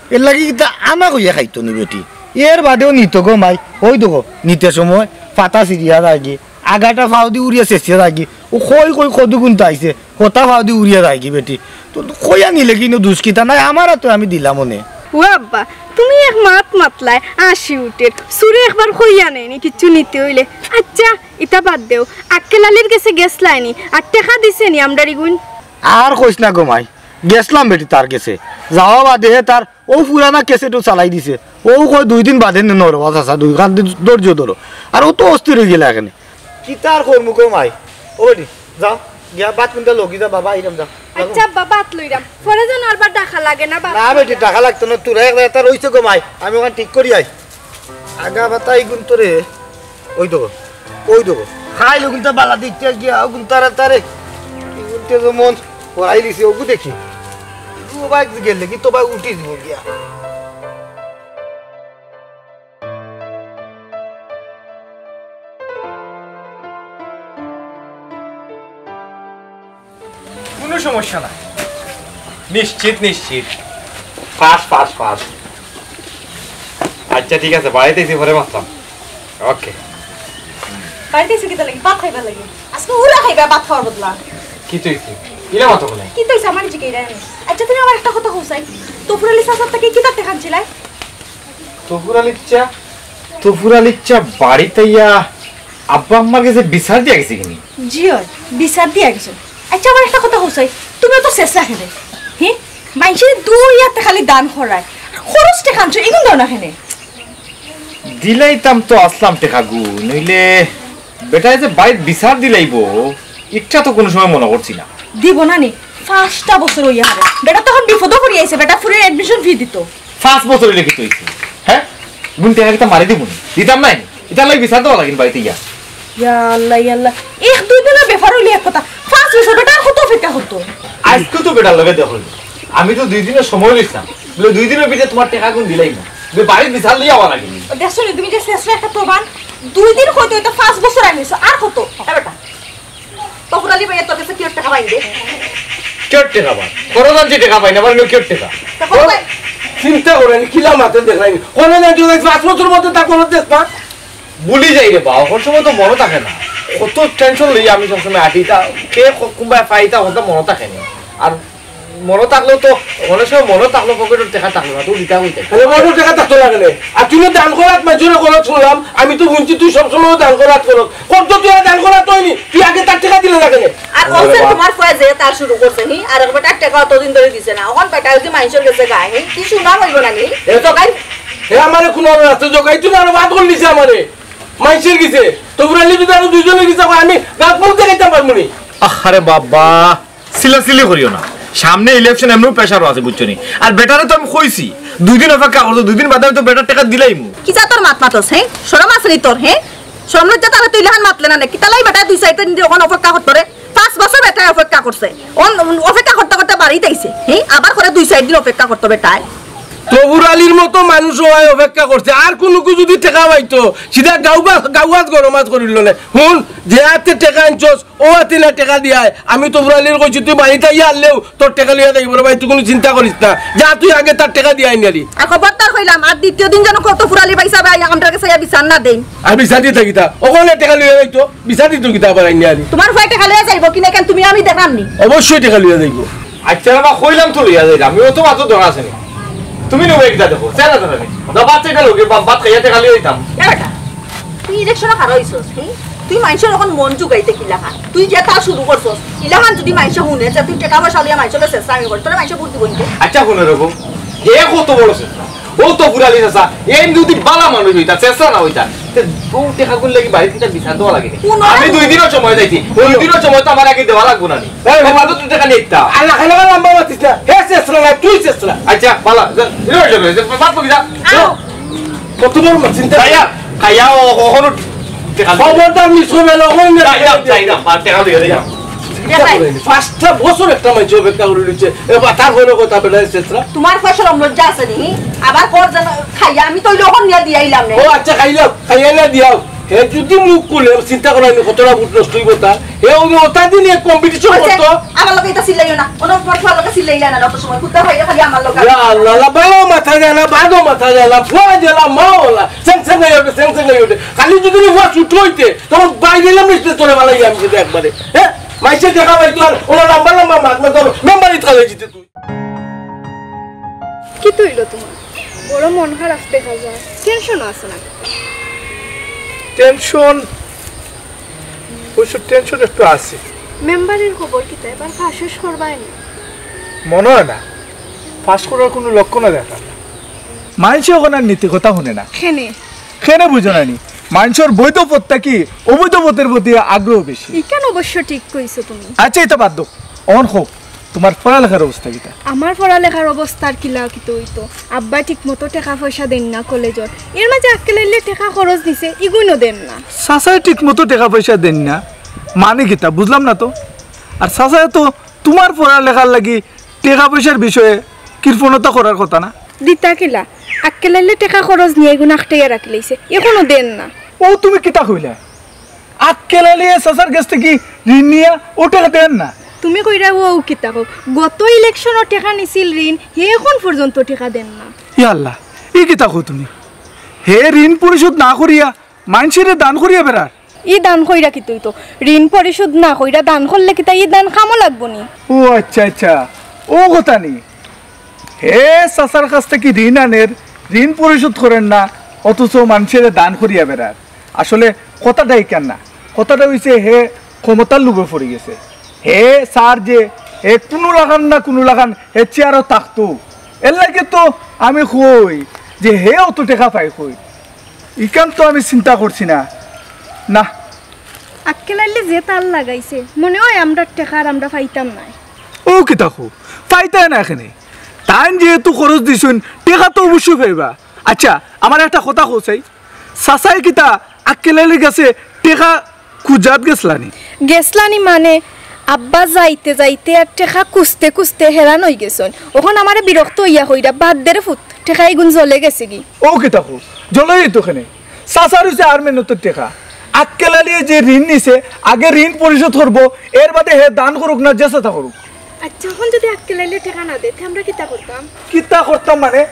এর লাগি ইতা আনা কইয়া খাইতো নি বেটি। এর বাদেও নিতো গো মাই, ওই দেখো, নিতে সময় পাতা ছিড়িয়া যায়গি, আগাটা ফাও দি উড়িয়া চেঁচিয়া যায়গি। ও কই কই কদু গুনতা আইছে, হতা ফাও দি উড়িয়া যায়গি বেটি। তো কইয়া নিলে কিনো দুষ কিতা নাই, আমার তো আমি দিলাম অনে। ও আব্বা, তুমি এক মাত মাতলায়, আশি উঠের। সুরে একবার কইয়া নেয়নি, কিচ্ছু নিতে অইলে। আচ্ছা, ইতা বাদ দেও, আক্কেল আলীর গেছে গেছলায়নি, আর টেকা দিছেনি আমরার ইগুইন? আর কইস না গো মাই, গেছলাম বেটি তার গেছে। যাওয়া বাদে হে তার ও পুরানা ক্যাসেটও চালাই দিছে। ও কয় দুই দিন বাদে নে নরবা চাচা, দুই খান দিন ধৈর্য ধরো। আর ও তো অস্থির অইগেলা এখানে। কিতা আর করমু গো মাই? ও বেটি, যাও, গিয়া ভাত কুনটা লগি যা বাবা, আইরাম যা। আচ্ছা আব্বা, ভাত লইরাম। পরে যেন আরবার ডাকা লাগে না, ভাত না বেটি, লইরাম। ডাকা লাগতো না, তুরা একলা ইতা রইছে গো মাই, আমি অখান ঠিক করি আই। আগা বাতাই গুনতো রে। ওই দেখো, ওই দেখো। খাইল গুনতা বালা দেখতে গিয়া, গুনতারা তারে। কি গুনতে যেমন পড়াই দিছে, ওগু দেখি। ও ভাই গেলে কি তো ভাই উঠি দিব গিয়া। কোনো সমস্যা নাই। নিশ্চিত, নিশ্চিত। Pass, pass, pass. আচ্ছা, ঠিক আছে, বাড়িত আইছি, পরে মাততাম। ওকে। বাড়িত আইছো কিতা লাগি? ভাত খাইবার লাগি। আজকে উরা খাইবা ভাত খাওয়ার বদলা। কিতা অইছে? ইলা মাতো কেনে? কিতা অইছে? আমারে জিকাইরায় নি। আচ্ছা, তুমি আমারে একটা কথা কও চাই। তফুর আলী চাচার থাকি কিতার টেকা আনছিলায়? তফুর আলী চাচা, তফুর আলী চাচা বাড়িত আইয়া আব্বা আম্মার গেছে বিচার দিয়া গেছে কিনি? জি অয়, বিচার দিয়া গেছে। আচ্ছা, আমারে একটা কথা কও চাই, তুমি তো শেষ রাখে দে। হি? মাইনষে দুই আতে খালি দান করায়। খরচ টেকা আনছো, ইগুন দেও না কেনে? দিলাইতাম তো আছলাম টেকাগু, নইলে বেটায় যে বাড়িত বিচার দিলাইবো, ইটা তো কোনো সময় মনো করছি না। দিব না নি? পাঁচটা বছর অইয়া হারে। বেটা তখন বিপদো পড়ি আইছে, বেটা ফুরির admission fee দিতো। পাঁচ বছর অইলে কিতা অইছে? হে? গুন টেকা কিতা মারি দিমু নি? দিতাম নায় নি? ইতার লাগি বিচার দেওয়া লাগে নি বাড়িত আইয়া? ইয়া আল্লাহ, ইয়া আল্লাহ। এক দুই দিনর ব্যাপার অইলে এক কথা। পাঁচ বছর বেটা আর কত অপেক্ষা করতো? আইজকে তো বেটার লগে দেখা অইলো। আমি তো দুই দিনর সময় লইছলাম। বলে, "দুই দিনর ভিতরে তুমার টেকাগুন দিলাইমু।" বলে, "বাড়িত বিচার লইয়া আওয়া লাগে নি?" দেখছো নি তুমি যে শেষ একটা প্রমাণ? দুই দিন কইতে কইতে পাঁচ বছর আনিছো, আর কত? এ বেটা, তফুর আলী ভাইয়া তোর গেছে কিওর টেকা পাইন দে? কিওর টেকা পায়? খরচ আনছি টেকা পাই না, আবার কিওর টেকা? তা খরচ পাই- চিন্তা করো নি, কিলা মাতে দেখলাই নি। খরচ আনছি, পাঁচ বছর মধ্যে তা খরচ দেস না। ভুলি যাই রে বা, অখন সময় তো মনো থাকে না। কত tension লই আমি সবসময় আটি, তা কে ক-, কুনবায় পাই, তা কথা মনো থাকে না। আর মনো থাকলেও তো, অনেক সময় মনো থাকলেও পকেটর টেকা থাকলো না, তুই দিতা কইতে। আরে, পকেটর টেকা থাকতো না কেনে? আর তুই না দান করাত মানষরে করস শুনলাম, আমি তো হুনছি তুই সবসময় দান করাত করস। কর তো তুই আর দান করাত অয়নি, তুই আগে তার টেকা দিলে না কেনে? আর আরে অসে বাবা। তুমার ফুয়ায় যে তার শুরু করছে, হি? আর এক বেটার টেকা অতদিন ধরি দিছে না, অখন বেটা অইছে মানষর গেছে গায়, হি? কি সুনাম অইবো না নি? এ তো জগাই। হে আমারে কুনু রাস্তা জগাই, তুই না আরো বাদ করি দিছে আমারে। মানষর গেছে। তো বুড়া লিবি তো আরো দুইজনর গেছে, আমি গাত মুখ দেখাইতাম পারমু নি। আরে বাবা। চিল্লাচিল্লি করিও না। সামনে election, এমনেও pressure আছে, বুঝছো নি? আর বেটারে তো আমি কইছি, দুই দিন অপেক্ষা করতো, দুই দিন বাদে আমি তো বেটার টেকা দিলাইমু। কি জাতর মাত মাতস, হে? শরম আছে নি তোর, হে? শরম লজ্জা তারে তুই ইলাখান মাতলে না নে? কিতালাই বেটায় দুই চাইর দিন অখন অপেক্ষা করতো রে? পাঁচ বছর বেটায় অপেক্ষা করছে। অন-, অপেক্ষা করতে করতে বাড়িত আইছে। হে, আবার করে দুই চাইর দিন অপেক্ষা করতো বেটায়। তবুর আলীর মতো মানুষ অয় অপেক্ষা করছে। আর কুনু কেউ যুদি টেকা পাইতো, সিধা গাউবাস, গাউবাস গরমাস করিল নে। হুন, যে আতে টেকা আনছস, অউ আতে না টেকা দিয়ায়। আমি তবুর আলীরে কইছি, তুই বাড়িত আইয়া আনলেউ তোর টেকা লইয়া যাইবো রে ভাই, তুই কুনু চিন্তা করিস না। যা তুই আগে তার টেকা দিয়াই নারি। আর খবরদার কইলাম, আর দ্বিতীয় দিন যেন কত ফুরালি পাইছা ভাই, আমরার গেছে আইয়া বিচার না দেইন। আর বিচার দিতা কিতা? অখনে টেকা লইয়া যাইতো, বিচার দিতো কিতা আবার আইনি আনি? তুমার ফুয়ায় টেকা লইয়া যাইবো কিনা কেনে তুমি আমি দেখলাম নি। অবশ্যই টেকা লইয়া যাইবো। আচ্ছা রে বা, কইলাম তো লইয়া যাইরা, আমি অত মাত্র দরকার আছে নি। তুমি নেবে কিতা দেখো, চেহারা ধরে নি। না, ভাত চাইটা লগে, বা-, ভাত খাইয়া টেকা লইয়া যাইতাম। এ বেটা, তুই ইলেকশনো খাড়া অইছস, হুম? তুই মানষর অখন মন জুগাইতে কিলাখান? তুই যেতা শুরু করছস, ইলাখান যুদি মানষে হুনে যে তুই টেকা পয়সা লইয়া মানষরে ছেছরামি করস, তোরে মানষে ভোট দিবো নি? আচ্ছা, হুনো রে বউ, হে কত বড় ছেছরা? অউ তো ফুরালি চাচা, এইন যুদি ভালা মানুষ অইতা, ছেছরা না অইতা, তে অউ টেকাগুর লাগি বাড়িত কিতা বিচার দেওয়া লাগে নি? হুনো রে আমি বউ। দুই দিনর সময় চাইছি, দুই দিনর সময় তো আমার আগে দেওয়া লাগবো না নি? এই, বাবা তো তুই টেকা নিতা। আল্লাহ খালি আমার লম্বা মাতিস না। হে ছেছরা না, তুই ছেছরা। আচ্ছা, ভালা, যা, এই, যা, যা, যা, বাদ কবি যা। আও। কত বড় চিন্তা। খাইয়া, খাইয়া, ও, ও, ও, টেকা দিও। খবরদার মিস করবে না, ওই না। যাই না, যাই না, পা-, টেকা দিয়ে যাই না। পাঁচটা বছর একটা মানষে অপেক্ষা করি রইছে। এ বা-, তার হলো কথা বেলা ছেছরা। তুমার পয়সা লজ্জা আছে নি? আবার কর যেন খাইয়া, আমি তো অখন নিয়া দিয়া আইলাম নে। ও আচ্ছা, খাইলাও, খাইয়া না দিয়াও। হে যুদি মুখ খুলে, চিন্তা করা নি কতটা ভোট নষ্ট অইবো তার। হে ওই ওটা দিন এক কম্পিটিশন অইছে, করতো। আমার লগে ইতা চিল্লাইও না। অনো পর পর লগে চিল্লাইলা না, অত সময় কুত্তা ভাইয়া খালি আমার লগে। ইয়া আল্লাহ, আল্লাহ, ভালো মাথা যায় না, বাদও মাথা যায় না, ফুয়া যায় না, মা ওলা, সেং সেং হয়ে ওঠে, সেং সেং হয়ে ওঠে। খালি যুদি নি ফুয়া ছুট হইতে, তখন বাইরে এলাম নিশ্চয় তোরে বালাই আমি যদি একবারে। হ্যাঁ? মাইসে দেখা পাইতো আর ওরা লম্বা লম্বা মাত না, তোর মেম্বারি থালে জিতে তুই। কিতা অইলো তুমার? বড় মন খারাপ দেখা যায়, টেনশনো আছো না? টেনশন, অবশ্য টেনশন একটু আছে। মেম্বারির খবর কিতা, এবার পাস উস করবায় নি? মনে হয় না, পাস করার কুনু লক্ষণও দেখা না। মানষে অখন আর নীতি কথা হুনে না। কেনে? কেনে বুঝো না নি? মানষর বৈধ পথ থাকি অবৈধ পথর প্রতি আগ্রহ বেশি। ইখান অবশ্য ঠিক কইছো তুমি। আচ্ছা, ইতা বাদ দেও। অখন কও, তুমার পড়ালেখার অবস্থা কিতা? আমার পড়ালেখার অবস্থা আর কিলা কিতা অইতো? আব্বায় ঠিক মতো টেকা পয়সা দেইন না কলেজর। এর মাঝে আক্কেল আলীয়ে টেকা খরচ দিছে, ইগুইনও দেইন না। চাচায় ঠিক মতো টেকা পয়সা দেইন না মানে কিতা? বুঝলাম না তো। আর চাচায় তো তুমার পড়ালেখার লাগি টেকা পয়সার বিষয়ে কৃপণতা করার কথা না। দিতা কিলা? আক্কেল আলীয়ে টেকা খরচ নিয়া ইগুন আখটাইয়া রাখিলাইছে, অখনও দেইন না। ও তুমি কিতা কইলা? আক্কেল আলীয়ে চাচার গেছ থাকি ঋণ নিয়া অউ টেকা দেইন না? তুমি কইরায় অউ কিতা কও? গত ইলেকশনো টেকা নিছিল ঋণ, হে অখন পর্যন্ত টেকা দেইন না। ইয়া আল্লাহ, ই কিতা কও তুমি? হে ঋণ পরিশোধ না করিয়া মানষরে দান করিয়া বেড়ার? ই দান কইরা কিতা অইতো? ঋণ পরিশোধ না কইরা দান করলে কিতা ই দান কামো লাগবো নি? ও আচ্ছা, আচ্ছা, অউ কথা নি। হে চাচার গেছ থাকি ঋণ আনের, ঋণ পরিশোধ করের না, অথচ মানষরে দান করিয়া বেড়ার। আসলে কথাটা ইখান না, কথাটা অইছে হে ক্ষমতার লোভে পড়ি গেছে। হে চার যে হে কুনু লাখান না কুনু লাখান হে চেয়ারো থাকতো। এর লাগি তো আমি কই যে হে অত টেকা পায় কই। ইখান তো আমি চিন্তা করছি না। না। আক্কেল আলীয়ে যে তাল লাগাইছে, মনে অয় আমরার টেকা আর আমরা পাইতাম নায়। ও কিতা কও? পাইতায় না কেনে? তাইন যেহেতু খরচ দিছইন, টেকা তো অবশ্যই পাইবা। আচ্ছা, আমারে একটা কথা কও চাই, চাচায় কিতা আক্কেল আলীর গেছে টেকা খুজাত গেছলা নি? গেছলা নি মানে, আব্বা যাইতে যাইতে আর টেকা খুজতে খুজতে হেরান অইগেছইন। অখন আমারে বিরক্ত অইয়া কইরা, "বাদ দে রে ফুত, টেকা ইগুন জলে গেছেগি।" ও কিতা কও? জলে যাইতো কেনে? চাচার অইছে আর মেহনতর টেকা। আক্কেল আলীয়ে যে ঋণ নিছে, আগে ঋণ পরিশোধ করবো, এর বাদে হে দান করুক না যে চাচা করুক। আচ্ছা, অখন যুদি আক্কেল আলীয়ে টেকা না দেয়, তে আমরা কিতা করতাম? কিতা করতাম মানে?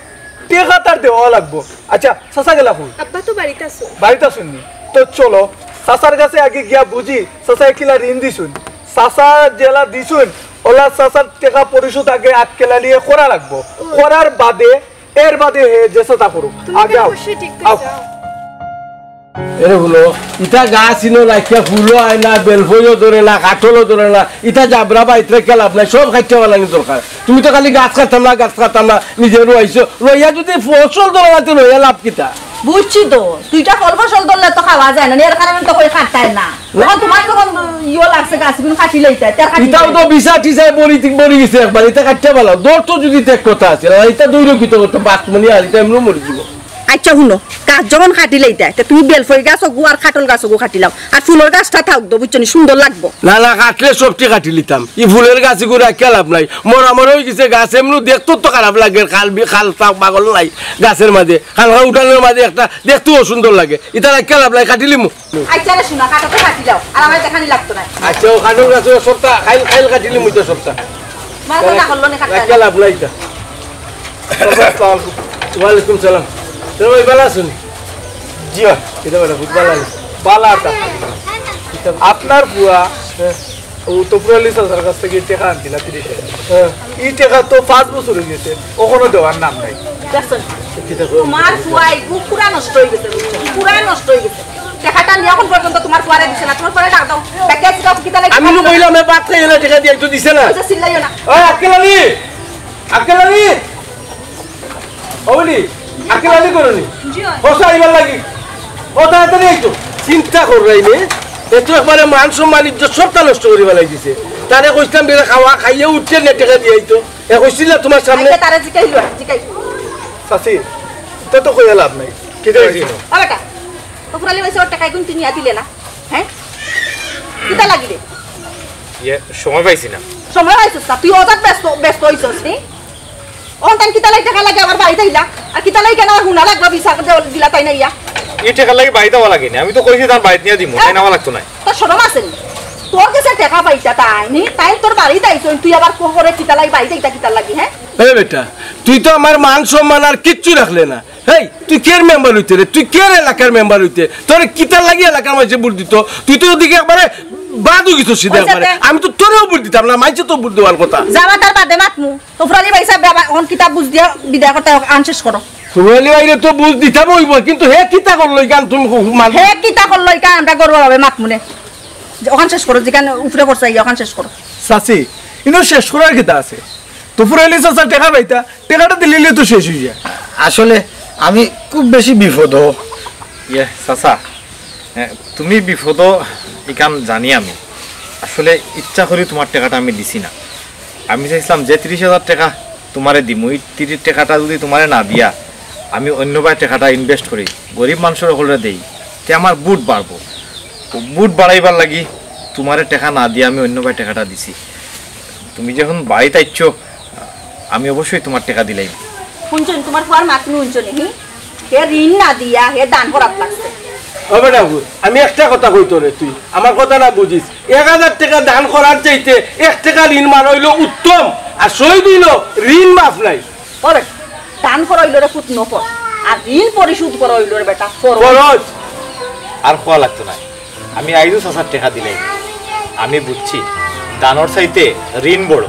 টেকা তার দেওয়া লাগবো। আচ্ছা, চাচা গেলা কই? আব্বা তো বাড়িত আছইন। বাড়িত আছইন নি? তো চলো, চাচার গেছে আগে গিয়া বুঝি, চাচায় কিলা ঋণ দিছইন। চাচা যেলা দিছইন, অলা চাচার টেকা পরিশোধ আগে আক্কেল আলীয়ে করা লাগবো। ও। করার বাদে, এর বাদে হে যে চাচা করুক। তুমি আগে কেন আও। বসে ঠিক আও। কইছো? এরে হুনো, ইতা গাছ ইনো রাখিয়া ফুলও আয় না, বেলফইও ধরে না, কাঠলও ধরে না, ইতা জাবরা বাড়িত রাখিয়া লাভ নাই, সব কাটিয়া ফালানি দরকার। তুমি তো খালি গাছ কাটতাম না, গাছ কাটতাম না, নিজে রুয়াইছো, রুয়াইয়া যুদি ফসল ধরে না, তে রুয়াইয়া লাভ কিতা? বুঝছি তো, দুইটা ফল ফসল ধরলে তো খাওয়া যায় না, এর কারণে তো কই কাটতায় না। অখন তুমার তখন ইয়ো লাগছে, গাছগুন কাটিলাইতায়, তে আর কাটি ইতাও তো বিছা টিছায় বড়ি, বড়ি গেছে একবার, ইতা কাটিয়া ফালাও, ধরতো যুদি তে এক কথা আছে, আর ইতা দৈরকিত করতো, বাস মনি আর ইতা এমনেও মরি যিবো। আচ্ছা হুনো, গাছ যখন কাটিলাইতায়, তে তুমি বেলফই গাছ ওগু আর কাটল গাছ ওগু কাটিলাও, আর ফুলর গাছটা থাউক দো, বুঝছো নি, সুন্দর লাগবো। না না, কাটলে সবটি কাটিলিতাম। ই ফুলর গাছ ইগু রাখিয়া লাভ নাই, মরা মরা অইগেছে গাছ। এমনেউ দেখতেউ তো খারাপ লাগে, খাল বি-, খাল তা পাগল নাই গাছের মাঝে, খাল খাল উঠানোর মাঝে একটা দেখতেউ অসুন্দর লাগে। ইতা রাখিয়া লাভ নাই, কাটিলিমু। আচ্ছা রে সোনা, কাটা তো কাটিলাও, আর আমার দেখানি লাগতো না। আচ্ছা, ও কাটল গাছ ও সবটা, খাইল, খাইল কাটিলিমু ইতা সবটা। মাথা না করলো না, কাটতে রাখিয়া লাভ নাই ইতা। আসসালামু আলাইকুম। ওয়ালাইকুম সালাম। তো ভাই, ভালা আছইন? জি ভাই। কিতা বেটা, বুঝ ভালা আছইন? ভালা আছি। আপনার ফুয়া, হ্যাঁ। ও তফুর আলী চাচার কাছ থাকি টেকা আনছিলা তিরিশ হাজার। হ্যাঁ। ই টেকা তো পাঁচ বছর অইগেছে, অখনো দেওয়ার নাম নাই। দেখছো? কিতা কও? তোমার ফুয়া ইগু পুরা নষ্ট অইগেছে, বুঝছো? পুরা নষ্ট অইগেছে। টেকাটা নিয়া অখন পর্যন্ত তোমার ফুয়ারে দিছে না, তোমার ফুয়ারে ডাক দেও। ডাকিয়া জিগাও, কিতা লাগি আমি তো কইলাম, এ ভাত খাইও না, টেকা দিয়া তো দিছে না। আচ্ছা, চিল্লাইও না। ওই আক্কেল আলী, আক্কেল আলী, ও বলি, আক্কেল আলী করনি? জি অয়। বসো, আইবার লাগি। ও তাড়াতাড়ি আইতো। চিন্তা কররায় নি, এ তো একবারে মান সম্মান ইজ্জত সবটা নষ্ট করি ফালাই দিছে। তারে কইছিলাম বেটা খাওয়া, খাইয়া উঠছে না, টেকা দিয়া আইতো। এ কইছিল না তোমার সামনে? আচ্ছা, তারে জিকাইলো, জিকাই। চাচি, ইতা তো কইয়া লাভ নাই। কিতা অইছে? ও বেটা, তফুর আলী ভাইসাব টেকা ইগুন তিনিয়া দিলে না, হ্যাঁ? কিতা লাগিলে? ইয়ে, সময় পাইছি না। সময় পাইছস না? তুই অজাত ব্যস্ত, ব্যস্ত অইছস, নি? অখন তাইন কিতা লাগি টেকা লাগি আমার বাড়িত আইলা? আর কিতা লাগি কেনে আমার হুনা লাগলো, বিচার দে-, দিলা তাইন আইয়া? ই টেকা লাগি বাড়িত আওয়া লাগে না। আমি তো কইছি তান বাড়িত নিয়া দিমু, তাইন আওয়া লাগতো নায়। তোর শরম আছে নি? তোর গেছে টেকা পাইতা তাইন, নি? তাইন তোর বাড়িত আইছইন, তুই আবার কো-, করে কিতা লাগি বাড়িত আইতা কিতা লাগি, হ্যাঁ? এ বেটা, তুই তো আমার মান সম্মান আর কিচ্ছু রাখলে না। হেই, তুই কের মেম্বার অইতে রে? তুই কের এলাকার মেম্বার অইতে? তোরে কিতার লাগি এলাকার মানষে ভোট দিতো? তুই তো ওদিকে একবারে বাদ অইগেছস সিধা একবারে। আমি তো তোরেও ভোট দিতাম না, মানষে তো ভোট দেওয়ার কথা। যাবা তার বাদে মাতমু। তফুর আলী ভাইসাব, বাবা, অখন কিতা বুঝ দিয়া বিদায় করতে অয়, অখান শেষ করো। তফুর আলী ভাইরে তো বুঝ দিতাম অইবো, কিন্তু হে কিতা করলো ইখান তুমি খুব মান- হে কিতা করলো ইখান আমরা গরুর ভাবে মাতমু নে। যে অখান শেষ করো, যেখান উপরে করছে, অখান শেষ করো। চাচি, ইনো শেষ করার কিতা আছে? তফুর আলী চাচা টেকা পাইতা, টেকাটা দিলিলে তো শেষ অই যায়। আসলে আমি খুব বেশি বিপদো। ইয়ে, চাচা, এ, তুমি বিপদো ইখান জানি আমি। আসলে ইচ্ছা করি তোমার টেকাটা আমি দিছি না। আমি চাইছিলাম যে তিরিশ হাজার টেকা তোমারে দিমু, ই তিরিশ টেকাটা যদি তোমারে না দিয়া আমি অন্যবায় টেকাটা invest করি, গরিব মানষর হকলরে দেই, তে আমার ভোট বাড়বো। ও ভোট বাড়াইবার লাগি তোমারে টেকা না দিয়া আমি অন্যবায় টেকাটা দিছি। তুমি যখন বাড়িত আইছো, আমি অবশ্যই তোমার টেকা দিলাইমু। হুনছো নি, তোমার ফুয়ার মাত তুমি হুনছো নি, হি? হে ঋণ না দিয়া হে দান করাত লাগছে। ও বেটা, আমি একটা কথা কই তোরে, তুই আমার কথা না বুঝিস। এক হাজার টেকা দান করার চাইতে এক টেকা ঋণ মারা অইলো উত্তম, আর শহীদ অইলো ঋণ মাফ নাই। ওরে, দান করা অইলো রে পুত নফল, আর ঋণ পরিশোধ করা অইলো রে বেটা ফরজ। ফরজ। আর কওয়া লাগতো নায়, আমি আইজউ চাচার টেকা দিলাইমু। আমি বুঝছি, দানর চাইতে ঋণ বড়।